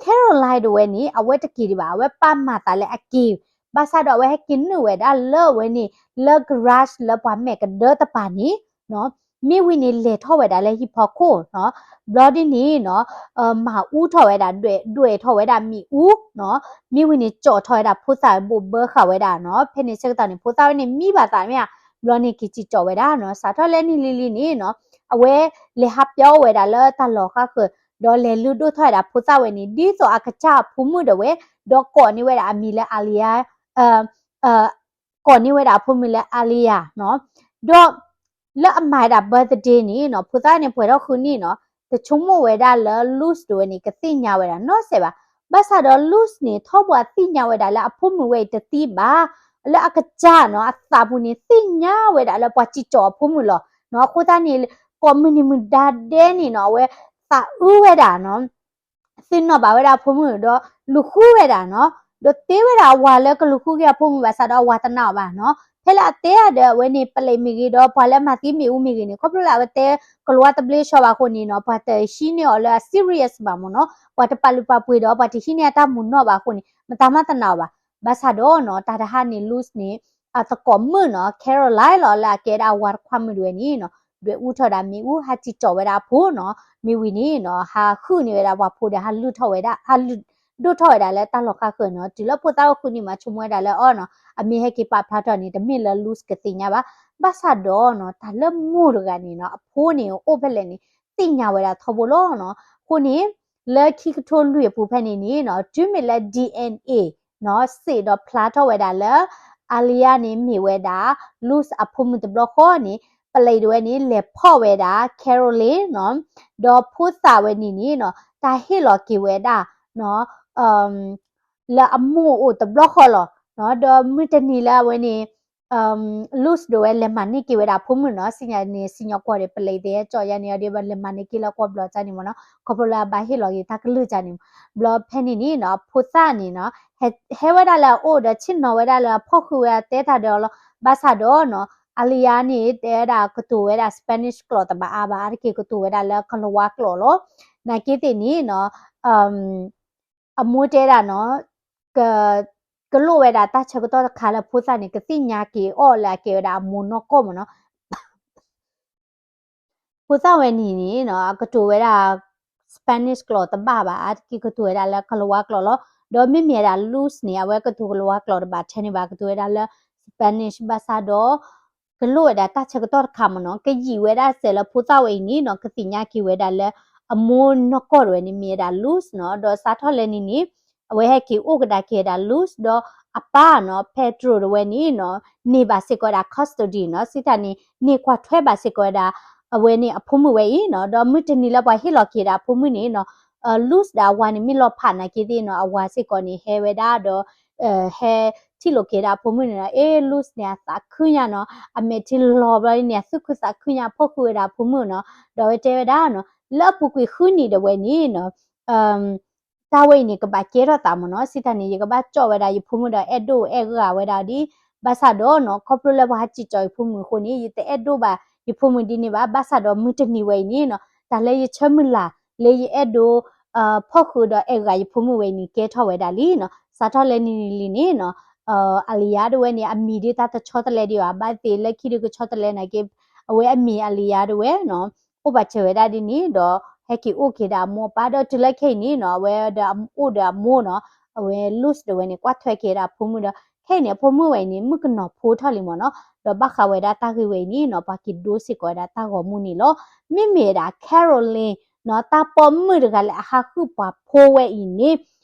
Caroline ဒၣ်ဝဲန့ၣ် အဝဲတက့ၤဒံးဘၣ် အဝဲပာ်မၤသးလၢအက့ၤ, ဘၣ်ဆၣ်ဒီးအဝဲဟဲက့ၤနုာ်ဝဲဒၣ်လၢအဝဲန့ၣ် လၢ garage လၢပှၤမဲာ်ကဒၢတပၤန့ၣ်နီၤ, မ့ၢ်ဝံၤန့ၣ်လဲၤထီၣ်ဝဲဒၣ်လၢဟံၣ်ဖီခိၣ်နီၤ, ဘျီဒ်န့ၣ်နီၤ မၤအူထီၣ်ဝဲဒၣ် ဒွဲၣ်ထီၣ်ဝဲဒၣ်မ့ၣ်အူနီၤ, မ့ၢ်ဝံၤန့ၣ်ကၠီၣ်ထီၣ်ဝဲဒၣ်ဖိသၣ်ဘိးဘၢဃာ်ဝဲဒၣ်နီၤ, ဖဲန့ၣ်ဆၢကတီၢ်န့ၣ် ဖိသၣ်ဝဲန့ၣ်မံဘၣ်သးမ့ၢ်ဧါ, ဘျီန့ၣ်က့ၤစံၣ်ကၠီၣ်ဝဲဒၣ်နီၤ, စးထီၣ်လၢန့ၣ်လံၤလံၤန့ၣ်နီၤ, အဝဲလဲၤဟးပျီဝဲဒၣ်လၢတၢ်လီၢ်ဃၣ်ဃၢၤ, ဒီးလဲၤလုၢ်ဒိၣ်ထီၣ်ဝဲဒၣ်ဖိသၣ်ဝဲန့ၣ် ဒ်သိးအကစၢ်အဖိမုၣ်ဒၣ်ဝဲ, ဒီးကိးန့ၢ်ဝဲဒၣ်အမံၤလၢ Alia ကိးန့ၢ်ဝဲဒၣ်အဖိမုၣ်လၢ Alia နီၤ, ဒီးလၢအမၤဝဲဒၣ် birthday န့ၣ်နီၤ, ဖိသၣ်န့ၣ်ပှဲၤထီၣ်ဃုနံၣ်နီၤ, တဆိကမိၣ်ဝဲဒၣ်လၢ Luz ဒၣ်ဝဲန့ၣ် ကသ့ၣ်ညါဝဲဒၣ်နီတစဲးဘၣ်. ဘၣ်ဆၣ်ဒီး Luz န့ၣ် ထီဘိအသ့ၣ်ညါဝဲဒၣ်လၢအဖိမုၣ်ဝဲအံၤတသံဘၣ်, လၢအကစၢ်နီၤ အသးပူၤန့ၣ် သ့ၣ်ညါဝဲဒၣ်လၢပှၤစံၣ်ကၠီၣ်အဖိမုၣ်လီၤ. အဃိသတးန့ၣ် ကိးမုၢ်နံၤမုၢ်ဒါဒဲးန့ၣ်နီၤ, အဝဲသးအုးဝဲဒၣ်နီၤ သ့ၣ်နီၣ်ဘၣ်ဝဲဒၣ်အဖိမုၣ်ဒီး လူၤဃုဝဲဒၣ်နီၤ, ဒီးတ့ဝဲဒၣ်အဝၤလၢကလူၤဃုက့ၤအဖိမုၣ်ဘၣ်ဆၣ်ဒီးအဝၤတနာ်အီၤဘၣ်နီၤ, ဖဲလၢအတဲအီၤဒီးအဝဲန့ၣ် ပလံးမ့ၢ်ဂ့ၤဒီး ပှၤလၢမၤသံမ့ၣ်အူမ့ၢ်ဂ့ၤန့ၣ် ခီဖျိလၢအဝဲတဲကလံးဝါတဘျ့ဆှီဘၣ်အဃိန့ၣ်နီၤ, ပှၤတဟံးန့ၢ်အီၤလၢအ serious ဘၣ်မ့ၢ်နီၤ, ပှၤတပာ်လုၢ်ပာ်ပှ့ၤဒီးပှၤတဟံးန့ၢ်အတၢ်မုာ်နီၣ်ဘၣ်အဃိန့ၣ် မတၤမးတနာ်အီၤဘၣ်. ဘၣ်ဆၣ်ဒီးနီၤ တၢ်တဟါန့ၣ် Luz န့ၣ် အသကိးမုၣ်နီၤ Caroline လီၤ လၢအကဲဒၣ်အဝၤတခွါမုၣ်ဒၣ်ဝဲန့ၣ်နီၤ ဒွဲၣ်အူထီၣ်ဒၣ်မ့ၣ်အူ ဟးစံၣ်ကၠီၣ်ဝဲဒၣ်အဖိနီၤ, မ့ၢ်ဝံၤန့ၣ်နီၤ ဟးဃုန့ၢ်ဝဲဒၣ်ပှၤဖိဒီး ဟးလုၢ်ထီၣ်ဝဲဒၣ် ဟးလုၢ်ဒိၣ်ထီၣ်ဝဲဒၣ်လၢတၢ်လီၢ်ဃၣ်ဃၢၤနီၤ, တုၤလၢဖိသၣ်အိၣ်ဃုနံၣ်မး ဆိကမိၣ်ဝဲဒၣ်လၢအီၤနီၤ အမ့ၢ်ဟဲက့ၤပာ်ဖျါထီၣ်န့ၣ် တမ့ၢ်လၢ Luz ကသ့ၣ်ညါဘၣ်. ဘၣ်ဆၣ်ဒီးနီၤ တၢ်လၢမိၢ်တဂၤန့ၣ်နီၤ အဖိန့ၣ်အိၣ်ဖဲလဲၣ်န့ၣ် သ့ၣ်ညါဝဲဒၣ်ထီဘိလီၤနီၤ. အဃိန့ၣ် လၢခံကထိလွံၢ်အပူၤဖဲန့ၣ်န့ၣ်နီၤ တုၤမ့ၢ်လၢ DNA နီၤ စ့ၣ်ဒီးဖျါထီၣ်ဝဲဒၣ်လၢ Alia န့ၣ်မ့ၢ်ဝဲဒၣ် Luz အဖိမုၣ်တဘျီဃီန့ၣ် ပလံးဒၣ်ဝဲန့ၣ် လဲၤဖီၣ်ဝဲဒၣ် Caroline နီၤ ဒီးဖိသၣ်ဝဲန့ၣ်န့ၣ်နီၤ တၢ်ဟ့ၣ်လီၤက့ၤဝဲဒၣ်နီၤ လၢအမိၢ်အိၣ်တဘျီဃီလီၤ. ဒီးမုၢ်တနံၤလၢအဝဲန့ၣ် Luz ဒၣ်ဝဲလဲၤမၤန့ၢ်က့ၤဝဲဒၣ်အဖိမုၣ်နီၤ, စံၣ်ညီၣ်န့ၣ် စံၣ်ညီၣ်ကွီၢ်ဒီး ပလံးသ့ၣ်ဟဲကၠီၣ်ယါန့ၣ် အဒိးဘၣ်လဲၤမၤန့ၢ်က့ၤလၢကွီၢ်ဘျီၣ်ကၠါန့ၣ်မ့ၢ်နီၤ, ခီဖျိလၢအဘၣ်ဟ့ၣ်လီၤက့ၤတၢ်ကလုၢ်ကၠါန့ၣ်မ့ၢ်, ဘျီဖဲန့ၣ်န့ၣ်နီၤ အဖိသၣ်န့ၣ်နီၤ ဟဲဝဲဒၣ်လၢအအိၣ်ဒီးဆ့ၣ်နီၤဝဲဒၣ်လၢအဖီၣ်ဃုာ်ဝဲအတဲတၢ်ဒီးအီၤလီၤ. ဘၣ်ဆၣ်ဒီးနီၤ Alia န့ၣ် တဲဝဲဒၣ်ကတိၤဝဲဒၣ် Spanish ကျိာ်တဘၣ်အါဘၣ်, အါတက့ၢ်ကတိၤဝဲဒၣ်လၢကလံးဝါကျိာ်လီၤ. နာ်က့သ့ၣ်န့ၣ်နီၤ အမိၢ်တဲဒၣ်နီၤ က ကလိၣ်ဝဲဒၣ်တၢ်ဆၢကတီၢ်တခါလၢဖိသၣ်န့ၣ် ကသ့ၣ်ညါက့ၤအီၤလၢအကဲဝဲဒၣ်အမိၢ်နီၢ်ကီၢ်မ့ၢ်နီၤ. ဖိသၣ်ဝဲန့ၣ်န့ၣ်နီၤ အကတိၤဝဲဒၣ် Spanish ကျိာ်တဘၣ်ဘၣ်, အါတက့ၢ်ကတိၤဝဲဒၣ်လၢကလံးဝါကျိာ်လီၤ. ဒီးမ့မ့ၢ်ဝဲဒၣ် loose န့ၣ် အဝဲကတိၤကလၤဝါကျိာ်တဘၣ်ထဲန့ၣ်ဘၣ် ကတိၤဝဲဒၣ်လၢ Spanish ဘၣ်ဆၣ်ဒီး ကလိၣ်ဝဲဒၣ်တၢ်ဆၢကတီၢ်တခါမ့ၢ်နီၤ ကယံာ်ဝဲဒၣ်စဲးလၢဖိသၣ်ဝဲအံၤန့ၣ်နီၤ ကသ့ၣ်ညါက့ၤဝဲဒၣ်လၢ အမိၢ်နီၢ်ကီၢ်တဝဲန့ၣ် မ့ၢ်ဝဲဒၣ် loose နီၤ ဒီးစးထီၣ်လၢန့ၣ်န့ၣ် အဝဲဟဲက့ၤအိၣ်ကဒါက့ၤဝဲဒၣ် loose ဒီးအပၢ်နီၤ Pedro တဝဲန့ၣ်နီၤ န့ၢ်ဘၣ်စ့ၢ်ကီးဝဲဒၣ် custody နီၤ စံးတၢ်န့ၣ် န့ၢ်ကွၢ်ထွဲဘၣ်စ့ၢ်ကီးဝဲဒၣ် အဝဲန့ၣ်အဖိမုၣ်ဝဲအံၤနီၤ ဒီးမုၢ်တနံၤလၢပှၤဟ့ၣ်လီၤက့ၤဒၣ်အဖိမုၣ်န့ၣ်နီၤ loose ဒီးအဝၤန့ၣ်မ့ၢ်လီၤဖးနာ်က့သ့ၣ်နီၤ အဝၤစ့ၢ်ကီးန့ၣ်ဟဲဝဲဒၣ်ဒီး ဟဲထံၣ်လိာ်က့ၤဒၣ်အဖိမုၣ်န့ၣ်နီၤ အ့ loose န့ၣ် အသးခုညါနီၤ အမဲာ်ထံလီၤဘျီန့ၣ် အသူၣ်ခုသးခုညါ ဖီၣ်ဃုာ်ဝဲဒၣ်အဖိမုၣ်နီၤ ဒီးအဝဲတဲဝဲဒၣ်နီၤ လၢအပူၤကွံာ်ဃုနံၣ်ဒၣ်ဝဲန့ၣ်နီၤ တၢ်ဝဲအံၤန့ၣ် ကဘၣ်ကဲထီၣ်သးမ့ၢ်နီၤ စံးတၢ်န့ၣ် ယကဘၣ်ကၠီၣ်ဝဲဒၣ်ယဖိမုၣ်ဒီးအဲၣ်ဒိၣ်အဲၣ်ဂၤဝဲဒၣ်ဒ် ဘၣ်ဆၣ်ဒီးနီၤ ခီဖျိလၢပှၤဟးစံၣ်ကၠီၣ်ယဖိမုၣ်အဃိန့ၣ် ယတအဲၣ်ဒိၣ်ဘၣ်ယဖိမုၣ်ဒ်န့ၣ်ဘၣ် ဘၣ်ဆၣ်ဒီးမုၢ်တနံၤဝဲအံၤန့ၣ်နီၤ တၢ်လၢယဆၢမုၢ်လၢ် လၢယအဲၣ်ဒိၣ် ဖီၣ်ဃုာ်ဒီးအဲၣ်ဂၤယဖိမုၣ်ဝဲအံၤန့ၣ် ကဲထီၣ်ဝဲဒၣ်လံနီၤ စးထီၣ်လၢနံၤနံၤလံန့ၣ်နီၤ အလံယါတဝဲန့ၣ် အမံၤဒ်တၢ်တဆီတလဲဒံးဘၣ် ဘၣ်သ့ၣ်လၢခံဒုးကဆီတလဲနာ်က့ အဝဲအမံၤအလံယါတဝဲနီၤ အိၣ်ဘၣ်စၢၤဝဲဒၣ်ဒ်န့ၣ်ဒီး ဟဲက့ၤအိၣ်က့ၤဒၣ်အမိၢ်အပၢ်ဒီးတုၤလၢခဲအံၤန့ၣ်နီၤ အဝဲဒီးအိၣ်ဒီးအမိၢ်နီၤ အဝဲ loose တဝဲန့ၣ် ကွၢ်ထွဲက့ၤဒၣ်အဖိမုၣ်ဒီး ခဲအံၤန့ၣ် အဖိမုၣ်ဝဲအံၤန့ၣ် မုၣ်ကနီၤဖိထီၣ်လံမ့ၢ်နီၤ ဒီးဘၣ်ဃးဝဲဒၣ်တၢ်ဂ့ၢ်ဝဲအံၤန့ၣ်နီၤ ပှၤက့ၤဒိစ့ၢ်ကီးဝဲဒၣ်တၢ်ဂီၤမူန့ၣ်လီၤ. မ့မ့ၢ်ဝဲဒၣ် Caroline နီၤ တၢ်ပိာ်မုၣ်တဂၤလၢအဟးဃုပှၤဖိဝဲအံၤန့ၣ်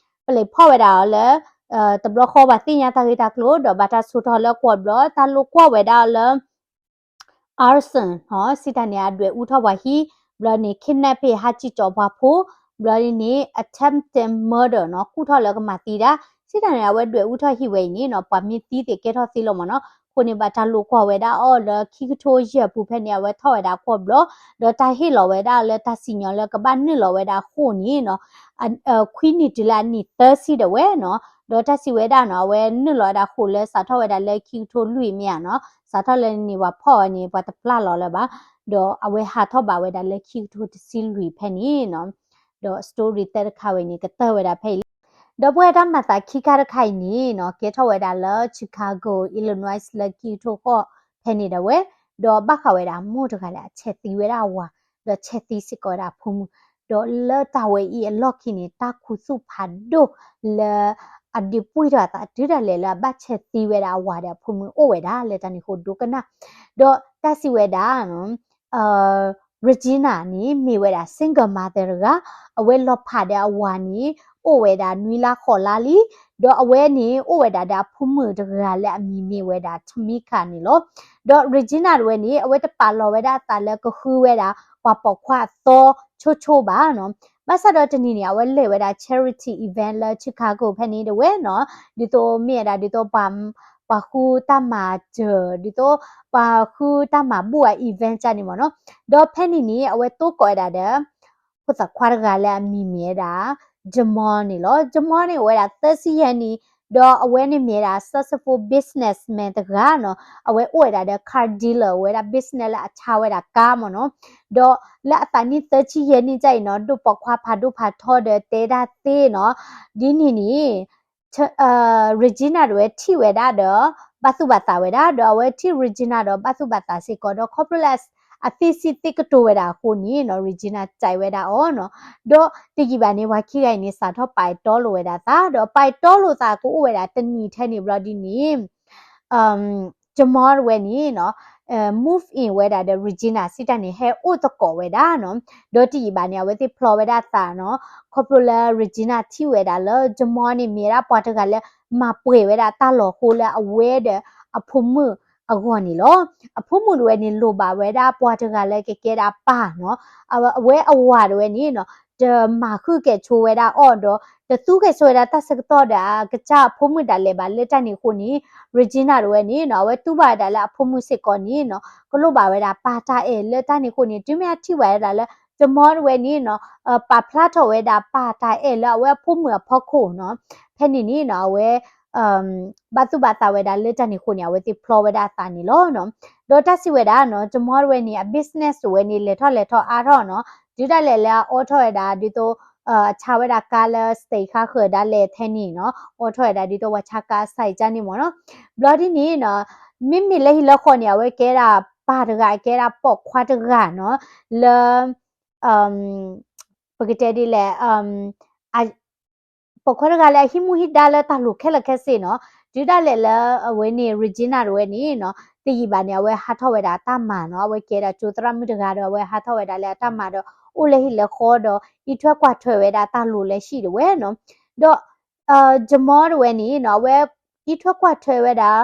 ပလဲၤဖီၣ်ဝဲဒၣ်အီၤလၢ တဘျီဃီပှၤသ့ၣ်ညါတၢ်ဂ့ၢ်တၢ်ကျိၤ ဒီးဘၣ်တၢ်ဆိထီၣ်လၢကွီၢ်ဘျီ တၢ်လိာ်ကွီၢ်ဝဲဒၣ်အီၤလၢ arson နီၤ စံးတၢ်န့ၣ် အဒွဲၣ်အူထီၣ်ပှၤဟံၣ် ဘျီန့ၣ် kidnapping ဟးစံၣ်ကၠီၣ်ပှၤဖိ ဘျီန့ၣ် attempted murder နီၤ ကူၣ်ထီၣ်လၢကမၤသံဒၣ် စံးတၢ်န့ၣ် အဝဲဒွဲၣ်အူထီၣ်ဟံၣ်ဝဲအံၤန့ၣ်နီၤ ပှၤမ့ၢ်သံသ့ၣ်ကဲထီၣ်သ့လီၤမ့ၢ်နီၤ အဃိန့ၣ် ဘၣ်တၢ်လိာ်ကွီၢ်ဝဲဒၣ်အီၤလၢခံကထိယဲၢ်ပူၤဖဲန့ၣ် အဝဲထီၣ်ဝဲဒၣ်ကွီၢ်ဘျီ ဒီးတၢ်ဟ့ၣ်လီၤဝဲဒၣ်လၢတၢ်စံၣ်ညီၣ်လၢကဘၣ်နုာ်လီၤဝဲဒၣ်အဃိန့ၣ်နီၤ ခွံနံၣ်တုၤလၢအနံၣ်သၢဆံဒၣ်ဝဲနီၤ ဒီးတၢ်စံးဝဲဒၣ်နီၤ အဝဲနုာ်လီၤဝဲဒၣ်ဃိာ်လၢစးထီၣ်ဝဲဒၣ်လၢခံကထိလွံၢ်မ့ၢ်ဧါနီၤ စးထီၣ်လၢန့ၣ်ပှၤဖီၣ်ဝဲန့ၣ် ပှၤတပျၢ်လီၤလၢၤဘၣ် ဒီးအဝဲဟးထီၣ်ဘၣ်ဝဲဒၣ်လၢခံကထိတဆံလွံၢ်ဖဲန့ၣ်နီၤ ဒီး story တၢ်တခါဝဲန့ၣ် ကတၢၢ်ဝဲဒၣ်ဖဲအံၤလံ ဒီပုၢ်ဝဲၢ်တၢ်မၤသးခံခါတခါအံၤန့ၣ်နီၤ ကဲထီၣ်ဝဲဒၣ်လၢ Chicago Illinois လၢခံကထိဃီဖဲန့ၣ်ဒၣ်ဝဲ ဒီးဘၣ်ဃးဝဲဒၣ်မိၢ်တဂၤလၢအဆဲးသံဝဲဒၣ်အဝၤ ဒီးဆဲးသံစ့ၢ်ကီးဝဲဒၣ်အဖိမုၣ် ဒီးလၢတၢ်ဝဲအံၤအလီၢ်ခံန့ၣ် တၢ်ခူသူၣ်ဖးဒိၣ်လၢ အဒုးပှံၢ်ထီၣ်အသးတုၤဒၣ်လဲာ်လၢအဘၣ်ဆဲးသံဝဲဒၣ်အဝၤဒီးအဖိမုၣ်အိၣ်ဝဲဒၣ်လၢတၢ်န့ၣ်အဃိဒိကနၣ် ဒီးတၢ်စံးဝဲဒၣ် Regina န့ၣ် မ့ၢ်ဝဲဒၣ် single mother တဂၤ အဝဲလီၤဖးဒီးအဝၤန့ၣ် အိၣ်ဝဲဒၣ်နွံလါဃိးလါလံ ဒီးအဝဲန့ၣ် အိၣ်ဝဲဒၣ်ဒီးအဖိမုၣ်တဂၤလၢအမံၤမ့ၢ်ဝဲဒၣ် Tamika န့ၣ်လီၤ. ဒီး Regina တဝဲန့ၣ် အဝဲတပာ်လီၤဝဲဒၣ်အသးလၢကဃုဝဲဒၣ် ပှၤပိာ်ခွါအသီဆိဆိဘၣ်နီၤ. ဘၣ်ဆၣ်ဒီးတနံၤန့ၣ် အဝဲလဲၤဝဲဒၣ် charity event လၢ Chicago ဖဲန့ၣ်တဝဲနီၤ. ဒ်သိးမ့ၢ်ဝဲဒၣ် ဒ်သိး ပှၤဃုတၢ်မၤစၢၤ ဒ်သိး ပှၤဃုတၢ်မၤဘူၣ်အ event ကန့ၣ်မ့ၢ်နီၤ. ဒီးဖဲန့ၣ်န့ၣ် အဝဲတိၢ်ကိးဝဲဒၣ်ဒီး ဖိသၣ်ခွါတဂၤလၢအမံၤမ့ၢ်ဝဲဒၣ် Jamal န့ၣ်လီၤ. Jamal န့ၣ် အိၣ်ဝဲဒၣ်သၢဆံယဲၢ်နံၣ်, ဒီးအဝဲန့ၣ်မ့ၢ်ဝဲဒၣ် successful businessman တဂၤနီၤ. အဝဲအိၣ်ဝဲဒၣ်ဒီး car dealer ဝဲဒၣ် business လၢအဆါဝဲဒၣ်ကါမ့ၢ်နီၤ. ဒီးလၢအသးနံၣ်သၢဆံယဲၢ်နံၣ်ကၢ်အံၤနီၤ ဒိၣ်ပိာ်ခွါဖးဒိၣ်ဖးထီဒီးတဲဒၣ်သ့နီၤ. ဒ်န့ၣ်န့ၣ် Regina တဝဲထံၣ်ဝဲဒၣ်ဒီး ဘၣ်သူၣ်ဘၣ်သးဝဲဒၣ်, ဒီးအဝဲထံၣ် Regina ဒီးဘၣ်သူၣ်ဘၣ်သးစ့ၢ်ကီး, ဒီးခီဖျိလၢအသ့စံးသ့ကတိၤဝဲဒၣ်အဃိန့ၣ်နီၤ Regina စံးဝဲဒၣ်အီၤနီၤ. ဒီးတယံာ်ဘၣ်န့ၣ် ပှၤခံဂၤအံၤန့ၣ် စးထီၣ်ပာ်တီလိာ်ဝဲဒၣ်သး, ဒီးပာ်တီလိာ်သးကအိၣ်ဝဲဒၣ်တနံၣ်ထဲန့ၣ်ဘျီဒ်န့ၣ် Jamal တဝဲန့ၣ်နီၤ move in ဝဲဒၣ်ဒီး Regina စံးတၢ်န့ၣ် ဟဲအိၣ်သကိးဝဲဒၣ်နီၤ. ဒီးတယံာ်ဘၣ်န့ၣ် အဝဲသ့ၣ်ဖျီဝဲဒၣ်သးနီၤ. ခီဖျိလၢ Regina ထံၣ်ဝဲဒၣ်လၢ Jamal န့ၣ် မ့ၢ်ဝဲဒၣ်ပှၤတဂၤလၢ မၤပှဲၤဝဲဒၣ်တၢ်လီၢ်ဃိလၢအဝဲဒီးအဖိမုၣ်အဂီၢ်န့ၣ်လီၤ. အဖိမုၣ်တဝဲန့ၣ် လိၣ်ဘၣ်ဝဲဒၣ်ပှၤတဂၤလၢကကဲဒၣ်ပၢ်နီၤ. အဝဲအဝၤတဝဲန့ၣ်နီၤ တမၤဃုာ်ကဲဆိဝဲဒၣ်အီၤဒီး တသူကဲဆိဝဲဒၣ်တၢ်ဆၢကတီၢ်ဒီးအကစၢ်အဖိမုၣ်ဒၣ်လဲာ်ဘၣ်လၢတၢ်န့ၣ်အဃိန့ၣ် Regina တဝဲန့ၣ်နီၤ အဝဲတူၢ်ဘၣ်ဝဲဒၣ်လၢအဖိမုၣ်စ့ၢ်ကီးန့ၣ်နီၤ ကလိၣ်ဘၣ်ဝဲဒၣ်ပၢ်တၢ်အဲၣ်လၢတၢ်န့ၣ်အဃိန့ၣ် တုၤမ့ၢ်အထံၣ်ဘၣ်ဝဲဒၣ်လၢ Jamal တဝဲန့ၣ်နီၤ ပာ်ဖျါထီၣ်ဝဲဒၣ်ပၢ်တၢ်အဲၣ်လၢအဝဲအဖိမုၣ်အဖီခိၣ်နီၤ. ဖဲန့ၣ်န့ၣ်နီၤ အဝဲ ဘၣ်သူၣ်ဘၣ်သးဝဲဒၣ်လၢတၢ်န့ၣ်အဃိန့ၣ် အဝဲသ့ၣ်ဖျီဝဲဒၣ်အသးန့ၣ်လီၤနီၤ. ဒီးတၢ်စံးဝဲဒၣ်နီၤ Jamal တဝဲန့ၣ် အ business တဝဲန့ၣ် လဲၤထီၣ်လဲၤထီၣ်အါထီၣ်နီၤ. တုၤဒၣ်လဲာ်လၢအအိးထီၣ်ဝဲဒၣ်ဒ်သိး အဆါဝဲဒၣ်ကါလၢ state ဃါဃၢၤဒၣ်လဲာ်ထဲန့ၣ်နီၤ အိးထီၣ်ဝဲဒၣ်ဒ်သိးပှၤဆါကါအ site ကန့ၣ်မ့ၢ်နီၤ. ဘျီဒ်န့ၣ်နီၤ မ့မ့ၢ်လၢဟံၣ်လၢဃီန့ၣ် အဝဲကဲဒၣ်ပၢ်တဂၤ ကဲဒၣ်ပိာ်ခွါတဂၤနီၤ လၢ ပကတဲဒ်လဲၣ် အ ပိာ် ပိာ်ခွါတဂၤလၢအဟံးမူဟံးဒါလၢတၢ်လိၤခဲလၢာ်ခဲဆ့နီၤ, တုၤဒၣ်လဲာ်လၢအဝဲန့ၣ် Regina တဝဲန့ၣ်နီၤ, တယံာ်ဘၣ်န့ၣ် အဝဲဟးထီၣ်ဝဲဒၣ်တၢ်မၤနီၤ, အဝဲကဲဒၣ်ကၠိသရၣ်မုၣ်တဂၤဒီး အဝဲဟးထီၣ်ဝဲဒၣ်လၢအတၢ်မၤဒီး အိၣ်လၢဟံၣ်လၢဃီဒီး အံးထွဲကွၢ်ထွဲဝဲဒၣ်တၢ်လိၤလၢဟံၣ်တဝဲနီၤ, ဒီး Jamal တဝဲန့ၣ်နီၤ, အဝဲအံးထွဲကွၢ်ထွဲဝဲဒၣ်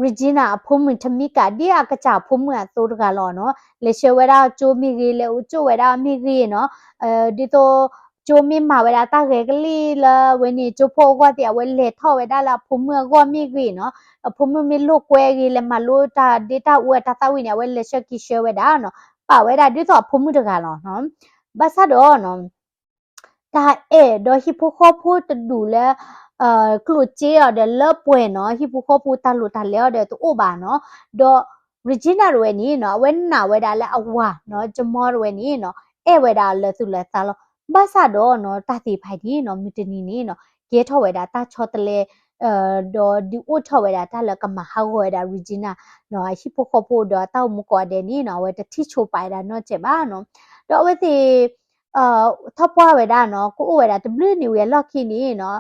Regina အဖိမုၣ် Tamika ဒ်အကစၢ်အဖိမုၣ်အသိးတဂၤလီၤနီၤ, လဲၤဆှၢဝဲဒၣ်ကၠိမ့ၢ်ဂ့ၤ, လဲၤအိၣ်ကၠိဝဲဒၣ်မ့ၢ်ဂ့ၤနီၤ, ဒ်သိး ကၠိမ့ၢ်မၤဝဲဒၣ်တၢ်ဂဲၤကလံၣ်လၢအဝဲန့ၣ် ကၠိဖိအဂီၢ်သ့ၣ် အဝဲလဲၤထီၣ်ဝဲဒၣ်လၢအဖိမုၣ်အဂီၢ်မ့ၢ်ဂ့ၤနီၤ, အဖိမုၣ်မ့ၢ်လိာ်ကွဲဂ့ၤ လဲၤမၤလိတၢ်ဒ့တၢ်အူအတၢ်သၣ်ဝံၣ်န့ၣ် အဝဲလဲၤဆှၢက့ၤဆှၢဝဲဒၣ်နီၤ, ပာ်ဝဲဒၣ်ဒ်သိးအဖိမုၣ်တဂၤလီၤနီၤ, ဘၣ်ဆၣ်ဒီးနီၤ တၢ်အဲၣ်ဒီးဟံၣ်ဖိဃီဖိတဒူၣ်လၢ ကျိၣ်စ့အီၤဒီးလၢပှဲၤနီၤ, ဟံၣ်ဖိဃီဖိတၢ်လိၤတၢ်လဲၤအီၤဒီးတအိၣ်ဘၣ်နီၤ, ဒီး Regina တဝဲန့ၣ်နီၤ, အဝဲနာ်ဝဲဒၣ်လၢအဝၤနီၤ, Jamal တဝဲန့ၣ်နီၤ, အဲၣ်ဝဲဒၣ်လၢသူၣ်လၢသးလီၤ. ဘၣ်ဆၣ်ဒီးနီၤ တၢ်သ့ၣ်တဖၣ်အံၤန့ၣ်နီၤ မုၢ်တနံၤန့ၣ်နီၤ ကဲထီၣ်ဝဲဒၣ်တၢ်ဆီတလဲ ဒီးဒုးအိၣ်ထီၣ်ဝဲဒၣ်တၢ်လၢကမၤဟးဂီၤဝဲဒၣ် Regina နီၤ, အဟံၣ်ဖိဃီဖိဒီးအတၢ်အိၣ်မူကိးဂၤဒဲးန့ၣ်နီၤ အဝဲတထံၣ်ဆိပာ်ဝဲဒၣ်နီတစဲးဘၣ်နီၤ, ဒီးအဝဲသ့ၣ် ထီၣ်ပှၢ်ဝဲဒၣ်နီၤ, ကအိၣ်ဝဲဒၣ်တဘျုးနံၣ်ဝံၤအလီၢ်ခံန့ၣ်နီၤ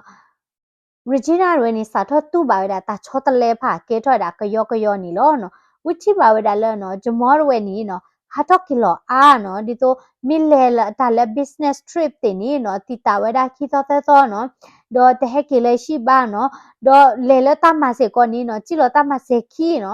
Regina တဝဲန့ၣ် စးထီၣ်တူၢ်ဘၣ်ဝဲဒၣ်တၢ်ဆီတလဲဖး ကဲထီၣ်ဝဲဒၣ်ကယီကယီန့ၣ်လီၤနီၤ. ဝံထံၣ်ဘၣ်ဝဲဒၣ်လၢနီၤ Jamal တဝဲန့ၣ်နီၤ ဟးထီၣ်က့ၤလီၤအါနီၤ, ဒ်သိးမ့ၢ်လဲၤလၢတၢ်လၢ business trip သ့ၣ်န့ၣ်နီၤ သံတၢ်ဝဲဒၣ်ခံသီသၢသီနီၤ, ဒီးတဟဲက့ၤလၢဟံၣ်ဘၣ်နီၤ, ဒီးလဲၤလၢတၢ်မၤစ့ၢ်ကီးန့ၣ်နီၤ စံၣ်လီၤတၢ်မၤစဲၤခံနီၤ,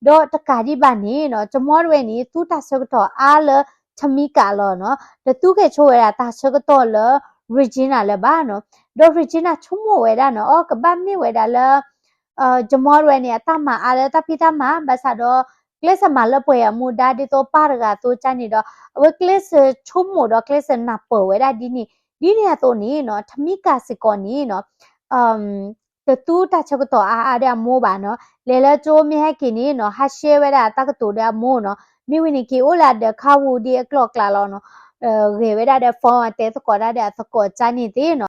ဒီးတကးဒံးဘၣ်န့ၣ်နီၤ Jamal တဝဲန့ၣ် သူတၢ်ဆၢကတီၢ်အါလၢ Tamika လီၤနီၤ, တသူကဲၣ်ဆိဝဲဒၣ်တၢ်ဆၢကတီၢ်လၢ Regina လၢၤဘၣ်နီၤ, ဒီး Regina ဆိကမိၣ်ဝဲဒၣ်နီၤ အီ ကဘၣ်မ့ၢ်ဝဲဒၣ်လၢ Jamal တဝဲန့ၣ် အတၢ်မၤအါလၢတၢ်ဖံးတၢ်မၤ ဘၣ်ဆၣ်ဒီး ကျဲးစၢးမၤလၢပှဲၤအမူဒါဒ်သိးပၢ်တဂၤအသိးကန့ၣ်ဒီး အဝဲကျဲးစၢးဆိကမိၣ်ဒီးကျဲးစၢးနၢ်ပၢၢ်ဝဲဒၣ်ဒ်န့ၣ်, ဒ်န့ၣ်အသိးန့ၣ်နီၤ Tamika စ့ၢ်ကီးန့ၣ်နီၤ တသူတၢ်ဆၢကတီၢ်အါအါဒီးအမိၢ်ဘၣ်နီၤ, လဲၤလၢကၠိမ့ၢ်ဟဲက့ၤန့ၣ်နီၤ ဟးရှဲဝဲဒၣ်တၢ်ကတိၤဒီးအမိၢ်နီၤ, မ့ၢ်ဝံၤန့ၣ်က့ၤအိၣ်လၢအဒၢးခါပူၤ ဒ်အကျိၤအကျဲလီၤနီၤ, ဂဲၤဝဲဒၣ်ဒီး phone အတဲသကိးတၢ်ဒီးအသကိးကန့ၣ်သ့ၣ်နီၤ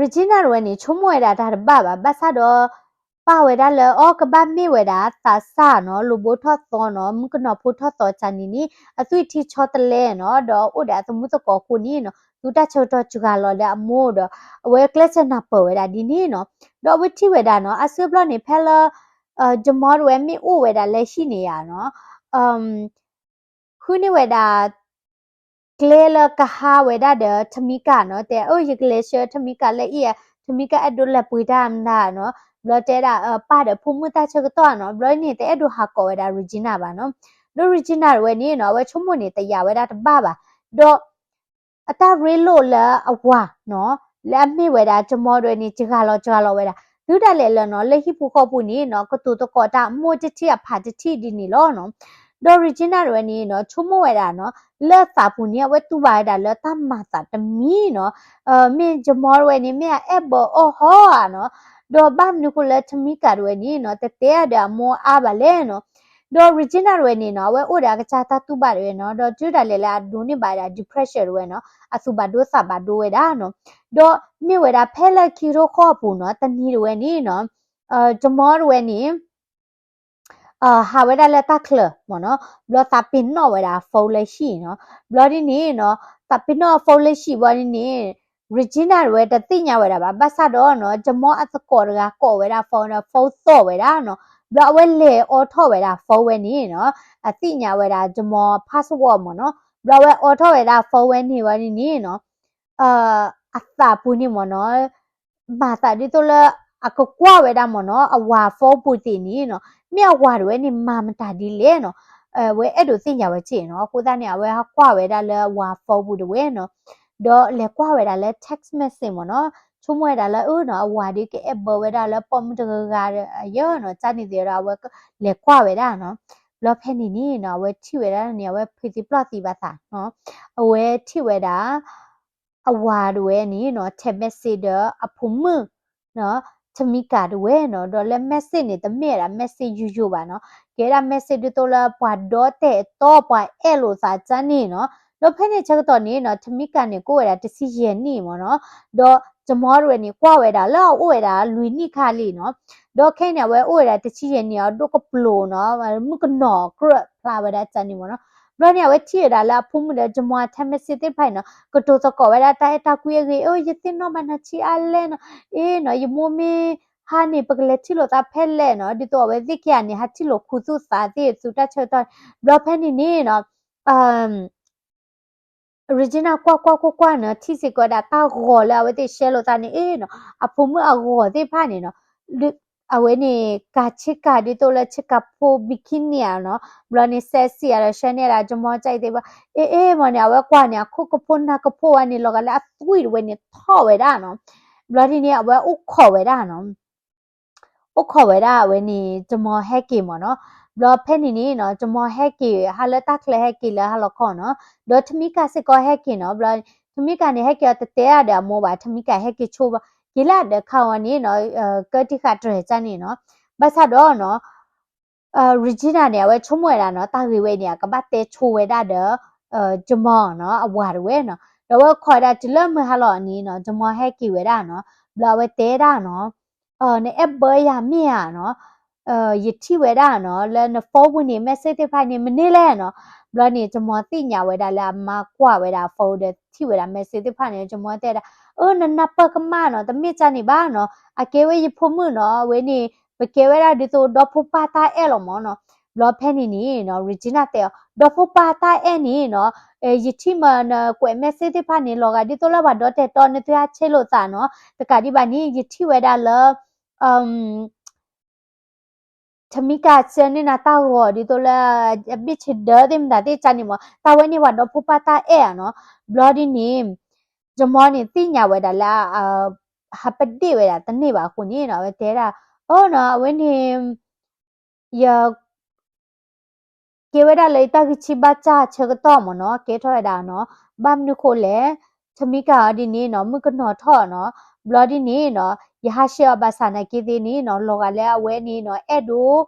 Regina တဝဲန့ၣ် ဆိကမိၣ်ဝဲဒၣ်တၢ်တဘၣ်ဘၣ်, ဘၣ်ဆၣ်ဒီး ပာ်ဝဲဒၣ်လၢအီ ကဘၣ်မ့ၢ်ဝဲဒၣ်သးစၢ်နီၤ, လိာ်ဘိထီၣ်သီနီၤ, မုၣ်ကနီၤဖိထီၣ်သီကန့ၣ်န့ၣ် အသွံၣ်ထံဆီတလဲနီၤ, ဒီးအိၣ်ဒီးအသမူသကိးအဃိန့ၣ်နီၤ သူတၢ်ဆၢကတီၢ်စှၤလီၤလၢအမိၢ်ဒီး အဝဲကျဲးစၢးနၢ်ပၢၢ်ဝဲဒၣ်ဒ်န့ၣ်နီၤ, ဒီးအဝဲထံၣ်ဝဲဒၣ်နီၤ အါစုအါဘျီန့ၣ် ဖဲလၢ Jamal တဝဲမ့ၢ်အိၣ်ဝဲဒၣ်လၢဟံၣ်န့ၣ်ဧါနီၤ ဃုန့ၢ်ဝဲဒၣ် ကျဲလၢကဟးဝဲဒၣ်ဒီး Tamika နီၤ, တဲ အိ ယကလဲၤဆှၢ Tamika လၢအံၤ, Tamika အဲၣ်ဒိးလဲၤပှ့ၤတၢ်မနုၤနီၤ, ဘျီတဲဒၣ် ပၢ်ဒီးဖိမုၣ်တၢ်ဆၢကတီၢ်နီၤ, ဘျီန့ၣ် တအဲၣ်ဒိးဟးကိးဝဲဒၣ် Regina ဘၣ်နီၤ, ဒီး Regina တဝဲန့ၣ်နီၤ အဝဲဆိကမိၣ်န့ၣ် တယာ်ဝဲဒၣ်တဘၣ်ဘၣ်, ဒီး အတၢ်ရ့လိာ်လၢအဝၤနီၤ, လၢအမ့ၢ်ဝဲဒၣ် Jamal တဝဲန့ၣ် စှၤလီၤစှၤလီၤဝဲဒၣ်, တုၤဒၣ်လဲာ်လၢနီၤ လၢဟံၣ်ဖိဃီဖိပူၤန့ၣ်နီၤ ကတိၤသကိးတၢ်အမိၢ်တထံၣ်အဖးတထံၣ်ဒ်န့ၣ်လီၤနီၤ, ဒီး Regina တဝဲန့ၣ်နီၤ ဆိကမိၣ်ဝဲဒၣ်နီၤ လၢအသးပူၤန့ၣ် အဝဲတူၢ်ဘၣ်ဝဲဒၣ်လၢတၢ်မၤသးတမံၤနီၤ, မ့ၢ် Jamal တဝဲန့ၣ် မ့ၢ်အအဲၣ်ဘၢအီၣ်ဟီဧါနီၤ, ဒီးဘၣ်မနုၤဃိလၢ Tamika တဝဲန့ၣ်နီၤ တတဲအါဒီးအမိၢ်အါဘၣ်လဲၣ်နီၤ, ဒီး Regina တဝဲန့ၣ်နီၤ အဝဲအိၣ်ဒီးအကစၢ်တၢ်တူၢ်ဘၣ်တဝဲနီၤ, ဒီးတုၤဒၣ်လဲာ်လၢအဒိးန့ၢ်ဘၣ်ဝဲဒၣ် depression တဝဲနီၤ, အသူၣ်ဘၣ်ဒိသးဘၣ်ဒိဝဲဒၣ်နီၤ, ဒီးမ့ၢ်ဝဲဒၣ်ဖဲလၢခံကထိဃီအပူၤနီၤ တနံၤတဝဲန့ၣ်နီၤ, Jamal တဝဲန့ၣ် ဟးဝဲဒၣ်လၢတၢ်ချၢမ့ၢ်နီၤ, ဘျီသးပ့ၤနီၣ်ဝဲဒၣ် phone လၢဟံၣ်နီၤ, ဘျီဒ်န့ၣ်နီၤ သးပ့ၤနီၣ် phone လၢဟံၣ်ဘျီဒ်န့ၣ် Regina တဝဲတသ့ၣ်ညါဝဲဒၣ်ဘၣ်, ဘၣ်ဆၣ်ဒီးနီၤ Jamal အသကိးတဂၤကိးဝဲဒၣ် phone ဒီး phone သီၣ်ဝဲဒၣ်နီၤ, ဘျီအဝဲလဲၤအိးထီၣ်ဝဲဒၣ် phone ဝဲန့ၣ်နီၤ, အသ့ၣ်ညါဝဲဒၣ် Jamal password မ့ၢ်နီၤ, ဘျီအဝဲအိးထီၣ်ဝဲဒၣ် phone ဝဲန့ၣ်ဝဲဒ်န့ၣ်နီၤ အသးပူၤန့ၣ်မ့ၢ်နီၤ မၤသးဒ်သိးလၢ အကကွၢ်ဝဲဒၣ်မ့ၢ်နီၤ အဝၤ phone ပူၤသ့ၣ်န့ၣ်နီၤ, မ့ၢ်အဝၤတဝဲန့ၣ် မၤမတၤဒ်လဲၣ်နီၤ, အဝဲအဲၣ်ဒိးသ့ၣ်ညါဝဲက့နီၤ, အဃိသတးန့ၣ် အဝဲဟးကွၢ်ဝဲဒၣ်လၢအဝၤ phone ပူၤတဝဲနီၤ, ဒီးလဲၤကွၢ်ဝဲဒၣ်လၢ text message မ့ၢ်နီၤ, ဆိကမိၣ်ဝဲဒၣ်လၢ အၢနီၤ အဝၤဒ်ကအဲၣ်ဘၢဝဲဒၣ်လၢပိာ်မုၣ်တဂၤဂၤယဲနီၤ, ကန့ၣ်သ့ၣ်ဒီးအဝဲလဲၤကွၢ်ဝဲဒၣ်နီၤ, ဘျီဖဲန့ၣ်န့ၣ်နီၤ အဝဲထံၣ်ဝဲဒၣ်န့ၣ် အဝဲဖုးသံပျီၢ်သံဘၣ်သးနီၤ, အဝဲထံၣ်ဝဲဒၣ် အဝၤတဝဲန့ၣ်နီၤ text message ဒီးအဖိမုၣ် Tamika တဝဲနီၤ, ဒီးလၢ message န့ၣ် တမ့ၢ်ဝဲဒၣ် message ယိယိဘၣ်နီၤ, ကဲဒၣ် message ဒ်သိးလၢပှၤဒီတဲာ်တီ ပှၤအဲၣ်လိာ်သးကန့ၣ်နီၤ, ဒီးဖဲန့ၣ်ဆၢကတီၢ်န့ၣ်နီၤ Tamika န့ၣ် ကအိၣ်ဝဲဒၣ်တဆံယဲၢ်နံၣ်မ့ၢ်နီၤ, ဒီး Jamal တဝဲန့ၣ် ကွၢ်ဝဲဒၣ်လၢအအိၣ်ဝဲဒၣ်လွံၢ်နံၣ်ခါလံနီၤ, ဒီးခဲအံၤန့ၣ် အဝဲအိၣ်ဝဲဒၣ်တဆံယဲၢ်နံၣ် အဒိၣ်ကပျိၤနီၤ, မုၣ်ကနီၤကြၢးဖျါဝဲဒၣ်ကန့ၣ်မ့ၢ်နီၤ, ဘျီန့ၣ် အဝဲထံၣ်ဝဲဒၣ်လၢအဖိမုၣ်ဒီး Jamal အ text message သ့ၣ်တဖၣ်အံၤနီၤ ကတိၤသကိးဝဲဒၣ်တၢ်အဲၣ်တၢ်ကွံအဂ့ၢ် အိ ယသ့ၣ်နီၣ်ဘၣ်နၤဆံးအါလဲၣ်နီၤ, အ့နီၤ ယမိၢ်မ့ၢ်ဟါန့ၣ် ပကလဲၤထံၣ်လိာ်သးဖဲလဲၣ်နီၤ, ဒ်သိးအဝဲသ့ၣ်ခံဂၤန့ၣ် ဟးထံၣ်လိာ်ခူသူၣ်သးသ့ၣ် သူတၢ်ဆၢကတီၢ်, ဘျီဖဲန့ၣ်န့ၣ်နီၤ Regina ကွၢ်ကွၢ်ကွၢ်ကွၢ်နီၤ ထံၣ်စ့ၢ်ကီးဒၣ်တၢ်ဂီၤလၢအဝဲသ့ၣ် share လိာ်သးန့ၣ် အ့နီၤ အဖိမုၣ်အဂီၤသ့ၣ်တဖၣ်န့ၣ်နီၤ အဝဲန့ၣ် ကၤဆ့ကၤဒ်သိးလၢဆ့ကၤဖိ bikini နီၤ, ဘျီန့ၣ် sexy အီၤဒီး share န့ၢ်ဒၣ် Jamal ကအံၤသ့ၣ်ဘၣ်, အ့အ့မ့ၢ်န့ၣ် အဝဲကွၢ်န့ၣ် အခိၣ်ကဖိနၢ်ကဖိဝဲန့ၣ် လီၤဂာ်လၢအသွံၣ်တဝဲန့ၣ်ထီၣ်ဝဲဒၣ်နီၤ, ဘျီဒ်န့ၣ် အဝဲအိၣ်ခိးဝဲဒၣ်နီၤ အိၣ်ခိးဝဲဒၣ်အဝဲန့ၣ် Jamal ဟဲက့ၤမ့ၢ်နီၤ, ဘျီဖဲန့ၣ်န့ၣ်နီၤ Jamal ဟဲက့ၤ ဟးလၢတၢ်ချၢဟဲက့ၤလၢဟါလီၤခီနီၤ, ဒီး Tamika စ့ၢ်ကီးဟဲက့ၤနီၤ, ဘျီ Tamika န့ၣ် ဟဲက့ၤအီၤတတဲအါဒီးအမိၢ်ဘၣ်, Tamika ဟဲက့ၤဆိက့ၤလၢအဒၢးခါဝဲန့ၣ်နီၤ, ကၢတံၢ်ဃာ်တြဲၤကၢ်န့ၣ်နီၤ, ဘၣ်ဆၣ်ဒီးနီၤ Regina န့ၣ် အဝဲဆိကမိၣ်ဝဲဒၣ်နီၤ တၢ်ဂ့ၢ်ဝဲန့ၣ် အကဘၣ်တဲဆိဝဲဒၣ်ဒီး Jamal နီၤ အဝၤတဝဲနီၤ, ဒီးအဝဲခိးဝဲဒၣ်တုၤလၢမုၢ်ဟါလီၤန့ၣ်နီၤ Jamal ဟဲက့ၤဝဲဒၣ်နီၤ, ဘျီအဝဲတဲဒၣ်နီၤ နအဲၣ်ဘၢယၤမ့ၢ်ဧါနီၤ, ယထံၣ်ဝဲဒၣ်နီၤ လၢန phone ပူၤန့ၣ် message သ့ၣ်တဖၣ်န့ၣ် မနုၤလဲၣ်နီၤ, ဘျီန့ၣ် Jamal သ့ၣ်ညါဝဲဒၣ်လၢအမါကွၢ်ဝဲဒၣ် phone ဒီးထံၣ်ဝဲဒၣ် message သ့ၣ်တဖၣ်န့ၣ် Jamal တဲဒၣ်, အၢ နနၢ်ပၢၢ်ကမၣ်နီၤ တမ့ၢ်ကၢ်န့ၣ်ဘၣ်နီၤ, အကဲဝဲယဖိမုၣ်နီၤ, အဝဲန့ၣ် ပကဲဝဲဒၣ်ဒ်သိးဒီဖိပၢ်တၢ်အဲၣ်လီၤမ့ၢ်နီၤ, ဘျီဖဲန့ၣ်န့ၣ်နီၤ Regina တဲအီၤ ဒီဖိပၢ်တၢ်အဲၣ်န့ၣ်နီၤ, ယထံၣ်မ့ၢ်နကွဲး message သ့ၣ်တဖၣ်န့ၣ် လီၤဂာ်ဒ်သိးလၢပှၤဒီတဲာ်တီနသုဟးဆဲးလိာ်သးနီၤ, တကးဒံးဘၣ်န့ၣ် ယထံၣ်ဝဲဒၣ်လၢ Tamika ဆှၢန့ၢ်နၤတၢ်ဂီၤဒ်သိးလၢ အဘ့ၣ်ဆ့ဒၢသ့ၣ်မတၤသ့ၣ်ကၢ်န့ၣ်မ့ၢ် တၢ်ဝဲန့ၣ်ပှၤဒီဖိပၢ်တၢ်အဲၣ်ဧါနီၤ, ဘျီဒ်န့ၣ် Jamal န့ၣ် သ့ၣ်ညါဝဲဒၣ်လၢ ဟးပဒ့ၣ်ဝဲဒၣ်တန့ၢ်ဘၣ်အဃိန့ၣ်နီၤ အဝဲတဲဒၣ် အၢနီၤ အဝဲန့ၣ် ယ ကဲဝဲဒၣ်လၢယတၢ်ဂံၢ်ဆံးဘၣ်ဆၣ်ဆၢကတီၢ်မ့ၢ်နီၤ ကဲထီၣ်ဝဲဒၣ်နီၤ, ဘၣ်မနုၤဃိလဲၣ်, Tamika အီၤဒ်န့ၣ်နီၤ မုၣ်ကနီၤထီၣ်နီၤ, ဘျီဒ်န့ၣ်နီၤ ယဟးဆှဲးအီၤဘၣ်ဆၣ်နာ်က့သ့ၣ်န့ၣ်နီၤ လီၤဂာ်လၢအဝဲန့ၣ်နီၤ အဲၣ်ဒိး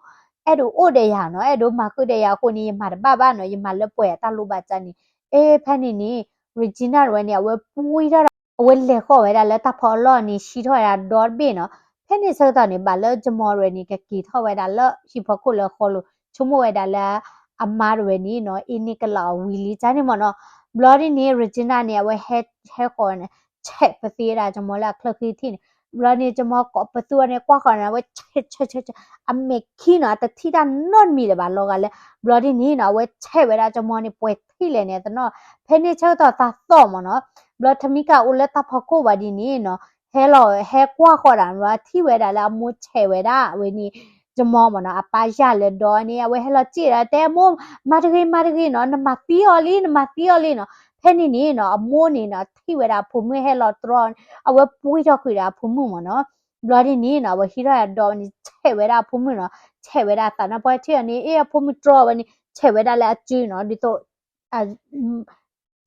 အဲၣ်ဒိးအိၣ်ဒီးယၤနီၤ အဲၣ်ဒိးမၤဃုာ်ဒီးယၤအဃိန့ၣ် ယမၤတဘၣ်ဘၣ်နီၤ ယမၤလၢပှဲၤအတၢ်လိၣ်ဘၣ်ကၢ်န့ၣ်, အ့ ဖဲန့ၣ်န့ၣ် Regina တဝဲန့ၣ် အဝဲပှံထီၣ်ဒၣ် အဝဲလဲၤဃီၤဝဲဒၣ်လၢတၢ်ဖီအလီၢ်န့ၣ် ဟံးထီၣ်ဝဲဒၣ်ဒီတဘ့ၣ်နီၤ, ဖဲန့ၣ်ဆၢကတီၢ်န့ၣ် ဘၣ်လၢ Jamal တဝဲန့ၣ် ကက့ၤထီၣ်ဝဲဒၣ်လၢဟံၣ်ဖီခိၣ်လၢဃီလိၤ ဆိကမိၣ်ဝဲဒၣ်လၢ အမါတဝဲန့ၣ်နီၤ အ့န့ၢ်ကလးအီၤဝံၤလံကၢ်န့ၣ်မ့ၢ်နီၤ, ဘျီဒ်န့ၣ် Regina န့ၣ် အဝဲဟဲဃီၤန့ၣ် ဆဲးပသံဝဲဒၣ် Jamal လၢအချၢဃံထံၣ်န့ၣ်, ဘျီန့ၣ် Jamal ကိးပသူအီၤန့ၣ် ကွၢ်ဃီၤန့ၣ် အဝဲဆဲးဆဲးဆဲးဆဲး အမဲာ်ခံနီၤ အတထံၣ်တၢ်နီတမံၤလၢၤဘၣ် လီၤဂာ်လၢ ဘျီဒ်န့ၣ်နီၤ အဝဲဆဲးဝဲဒၣ် Jamal န့ၣ် ပှဲၤထံၣ်လဲၣ်န့ၣ် အတနီၤ, ဖဲန့ၣ်ဆၢကတီၢ်သးသီၣ်မ့ၢ်နီၤ, ဘျီ Tamika အိၣ်လၢတၢ်ဖီခိၣ်ဝဲဒ်န့ၣ်နီၤ, ဟဲလီၤဟဲကွၢ်ဃီၤဒၣ် ထံၣ်ဝဲဒၣ်လၢအမိၢ်ဆဲးဝဲဒၣ် အဝဲန့ၣ် Jamal မ့ၢ်နီၤ အပၢ်ယၢ်လၢဒီန့ၣ် အဝဲဟဲလီၤစံၣ်ဒၣ်တဲ အမိၢ် မၤတဂ့ၤ မၤတဂ့ၤနီၤ နမၤသံအီၤလံ နမၤသံအီၤလံနီၤ, ဖဲန့ၣ်န့ၣ်နီၤ အမိၢ်န့ၣ်နီၤ ထံၣ်ဝဲဒၣ်အဖိမုၣ်ဟဲလီၤတြီ အဝဲပှံထီၣ်ကွံာ်ဒၣ်အဖိမုၣ်မ့ၢ်နီၤ, ဘျီဒ်န့ၣ်နီၤ အဝဲဟံးထီၣ်ဒီန့ၣ် ဆဲးဝဲဒၣ်အဖိမုၣ်နီၤ, ဆဲးဝဲဒၣ်အသးနီၤ ပှၤထံၣ်အီၤန့ၣ် အ့ အဖိမုၣ်တြီဝဲန့ၣ် ဆဲးဝဲဒၣ်လၢအစုနီၤ ဒ်သိး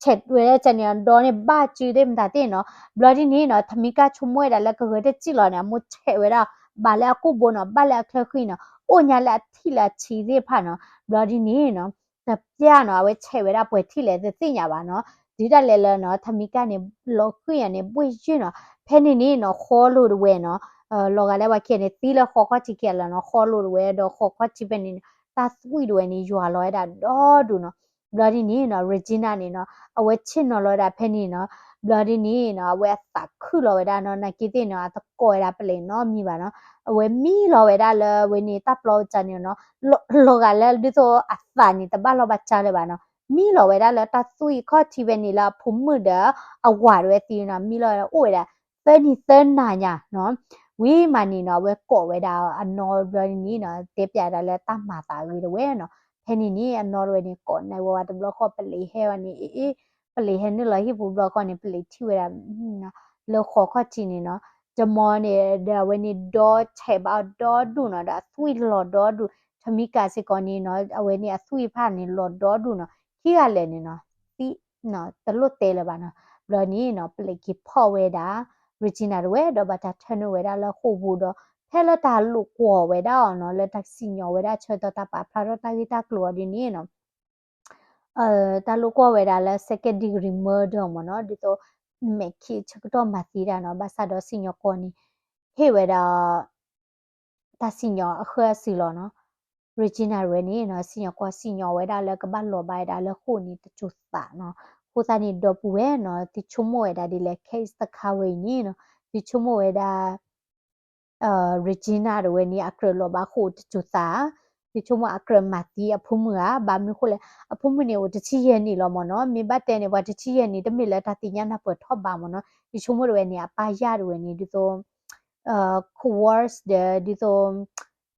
ဆဲးဝဲဒၣ်ကၢ်န့ၣ် ဒီန့ၣ်ဘၣ်စုသ့ၣ်မတၤသ့ၣ်နီၤ, ဘျီဒ်န့ၣ်နီၤ Tamika ဆိကမိၣ်ဝဲဒၣ်လၢကဂဲၤတစံၣ်လီၤန့ၣ် အမိၢ်ဆဲးဝဲဒၣ် ဘၣ်လၢအကိာ်ဘိနီၤ ဘၣ်လၢအချၢဃံနီၤ အိၣ်ညါလၢအထံၣ်လၢအဆံးသ့ၣ်တဖၣ်နီၤ, ဘျီဒ်န့ၣ်နီၤ တပျၢ်နီၤ အဝဲဆဲးဝဲဒၣ်ပှဲၤထံၣ်လဲၣ်တသ့ၣ်ညါဘၣ်နီၤ, တုၤဒၣ်လဲာ်လၢနီၤ Tamika န့ၣ် လီၤဃံၤယၤန့ၣ် ဘှ့ၣ်ယုၢ်နီၤ, ဖဲန့ၣ်န့ၣ်နီၤ ဃီလိၤတဝဲနီၤ လီၤဂာ်လၢပှၤခံဂၤန့ၣ် သံလၢဃီခီၣ်ထံးခံဂၤလီၤနီၤ, ဃီလိၤတဝဲဒီးဃီခီၣ်ထံးဖဲန့ၣ် တၢ်သွံၣ်တဝဲန့ၣ် ယွၤလီၤဝဲဒၣ်ဒီဒူၣ်နီၤ, ဘျီဒ်န့ၣ်နီၤ Regina န့ၣ်နီၤ အဝဲဆ့ၣ်နီၤလီၤဝဲဒၣ်ဖဲန့ၣ်နီၤ, ဘျီဒ်န့ၣ်နီၤ အဝဲအသးခုၣ်လီၤဝဲဒၣ်နီၤ နာ်က့သ့ၣ်နီၤ အတကိးဝဲဒၣ်ပလံးနီတမံၤဘၣ်နီၤ, အဝဲမံလီၤဝဲဒၣ်လၢအဝဲန့ၣ်တၢ်ပျီကၢ်န့ၣ်နီၤ, လီၤဂာ်လၢဒ်သိးအသးန့ၣ်တဘၣ်လီၢ်ဘၣ်စၢ်လၢၤဘၣ်နီၤ, မံလီၤဝဲဒၣ်လၢတၢ်သွံၣ်ခီၣ်ထံးဖဲန့ၣ်လၢအဖိမုၣ်ဒီးအဝၤတဝဲသံနီၤ, မံလီၤဝဲဒၣ်အိၣ်ဝဲဒၣ် သၢနံၤသၢနၤညါနီၤ, ဝံၤမးန့ၣ်နီၤ အဝဲကိးဝဲဒၣ်အနီၢ်ဘျီန့ၣ်နီၤ တဲပျးဒၣ်လၢတၢ်မၤသးအဂ့ၤတဝဲနီၤ, ဖဲန့ၣ်န့ၣ် အနီၢ်တဝဲန့ၣ် ကိးနၢ်ဝဲဝဲတဘျီဃီ ပလံးဟဲဝဲန့ၣ် အ့ အ့ ပလံးဟဲနုာ်လီၤဟံၣ်ပူၤဘျီဃီန့ၣ် ပလံးထံၣ်ဝဲဒၣ် လၢဃီခီၣ်ထံးန့ၣ်နီၤ, တမီၤန့ၣ် ဒီးအဝဲန့ၣ်ဒီဆဲးဘၣ်အီၤဒီဒူၣ်နီၤ ဒီးအသွံၣ်လီၤဒီဒူၣ်, ထမံကၤစ့ၢ်ကီးန့ၣ်နီၤ အဝဲန့ၣ်အသွံၣ်တဖၣ်န့ၣ်လီၤဒီဒူၣ်နီၤ, ခံဂၤလဲၣ်န့ၣ်နီၤ သံ တလိၣ်တဲလၢၤဘၣ်နီၤ, ဘျီန့ၣ်နီၤ ပလံးက့ၤဖီၣ်ဝဲဒၣ် Regina တဝဲ ဒီးဘၣ်တၢ်ထၢနုာ်ဝဲဒၣ်လၢဃိာ်ပူၤဒီး ဖဲလၢတၢ်လိာ်ကွီၢ်ဝဲဒၣ်အီၤနီၤ လၢတၢ်စံၣ်ညီၣ်ဝဲဒၣ်ဆၢကတီၢ်တၢ်ပာ်ဖျါထီၣ်တၢ်ဂ့ၢ်တၢ်ကျိၤအီၤဒ်န့ၣ်နီၤ တၢ်လိာ်ကွီၢ်ဝဲဒၣ်လၢ second degree murder မ့ၢ်နီၤ ဒ်သိး မဲာ်ခံဆၢကတီၢ်မၤသံတၢ်နီၤ ဘၣ်ဆၣ်ဒီးစံၣ်ညီၣ်ကွီၢ်န့ၣ် ဟ့ၣ်ဝဲဒၣ် တၢ်စံၣ်ညီၣ်အဃၢအစူၤလီၤနီၤ Regina တဝဲန့ၣ်နီၤ စံၣ်ညီၣ်ကွီၢ်စံၣ်ညီၣ်ဝဲဒၣ်လၢကဘၣ်လီၤဘၣ်ဝဲဒၣ်လၢဃိာ်န့ၣ်တစိၤသးနီၤ. အဃိသတးန့ၣ် ဒီပုၢ်ဝဲၢ်နီၤ သုဆိကမိၣ်ဝဲဒၣ်ဒ်လဲၣ် case တခါဝဲအံၤန့ၣ်နီၤ သုဆိကမိၣ်ဝဲဒၣ် Regina တဝဲန့ၣ် အကြၢးလီၤဘၣ်ဃိာ်တစိၤသး, သုဆိကမိၣ်အကြၢးမၤသံအဖိမုၣ်ဧါ, ဘၣ်မနုၤဃိလဲၣ် အဖိမုၣ်န့ၣ်အိၣ်တဆံယဲၢ်နံၣ်လီၤမ့ၢ်နီၤ, မ့ၢ်ဘၣ်တဲန့ၣ် ပှၤတဆံယဲၢ်နံၣ် တမ့ၢ်လၢတၢ်သ့ၣ်ညါနၢ်ပၢၢ်ထီၣ်ဘးမ့ၢ်နီၤ, သုဆိကမိၣ်တဝဲန့ၣ် အပၢ်ယၢ်တဝဲန့ၣ် ဒ်သိး coerce ဒီး ဒ်သိး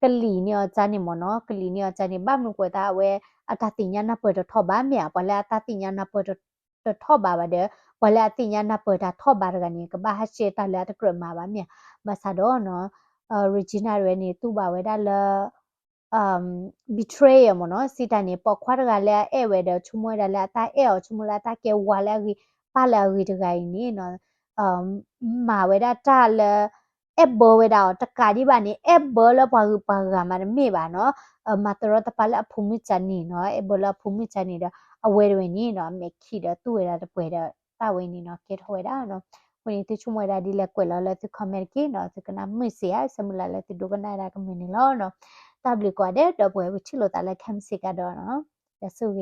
ကလံၤန့ၢ်အီၤကၢ်န့ၣ်မ့ၢ်နီၤ, ကလံၤန့ၢ်အီၤကၢ်န့ၣ် ဘၣ်မနုၤဃိသတးအဝဲ အတၢ်သ့ၣ်ညါနၢ်ပၢၢ်တထီၣ်ဘးမ့ၢ်ဧါ, ပှၤလၢအတၢ်သ့ၣ်ညါနၢ်ပၢၢ်တထီၣ်ဘးဘၣ်ဒီး ပှၤလၢအသ့ၣ်ညါနၢ်ပၢၢ်တၢ်ထီၣ်ဘးတဂၤန့ၣ် ကဘၣ်ဟးဆှဲးတၢ်လၢအတကြၢးမၤဘၣ်မ့ၢ်ဧါ, ဘၣ်ဆၣ်ဒီးနီၤ Regina တဝဲန့ၣ် တူၢ်ဘၣ်ဝဲဒၣ်လၢ betrayal မ့ၢ်နီၤ, စံးတၢ်န့ၣ် ပိာ်ခွါတဂၤလၢအအဲၣ်ဝဲဒီး ဆိကမိၣ်ဝဲဒၣ်လၢအတၢ်အဲၣ်အီၤ ဆိကမိၣ်လၢအတၢ်ကဲဝါလၢအဂ့ၤ ပၢ်လၢအဂ့ၤတဂၤအံၤန့ၣ်နီၤ မၤဝဲဒၣ်တၢ်လၢ အဲၣ်ဘၢဝဲဒၣ်အီၤတကးဒံးဘၣ်န့ၣ် အဲၣ်ဘၢလၢပှၤဂုၤပှၤဂၤမးတမ့ၢ်ဘၣ်နီၤ, မၤတရီတပါလၢအဖိမုၣ်ကၢ်န့ၣ်နီၤ, အဲၣ်ဘၢလၢအဖိမုၣ်ကၢ်န့ၣ်ဒီး အဝဲတဝဲန့ၣ်နီၤ အမဲာ်ခံးဒီးတူၢ်ဝဲဒၣ်တပှဲၤဒီး တၢ်ဝဲန့ၣ်နီၤ ကဲထီၣ်ဝဲဒၣ်နီၤ, အဃိန့ၣ် သုဆိကမိၣ်ဝဲဒၣ်ဒ်လဲၣ် ကွဲးလီၤလၢသု comment တက့ၢ်နီၤ, သုကနၣ်မုာ်စ့ၢ်ဧါ, ဆၢမုၢ်လၢ်လၢသုဒိကနၣ်ဒၣ်ကမုာ်န့ၣ်လီၤနီၤ, တၢ်ဘျုးကိးဂၤဒဲး ဒီပုၢ်ဝဲၢ် ပထံၣ်လိာ်သးလၢခံမုၢ်ဆ့ၣ်ကဒီးနီၤ, ယဆိၣ်ဂ့ၤ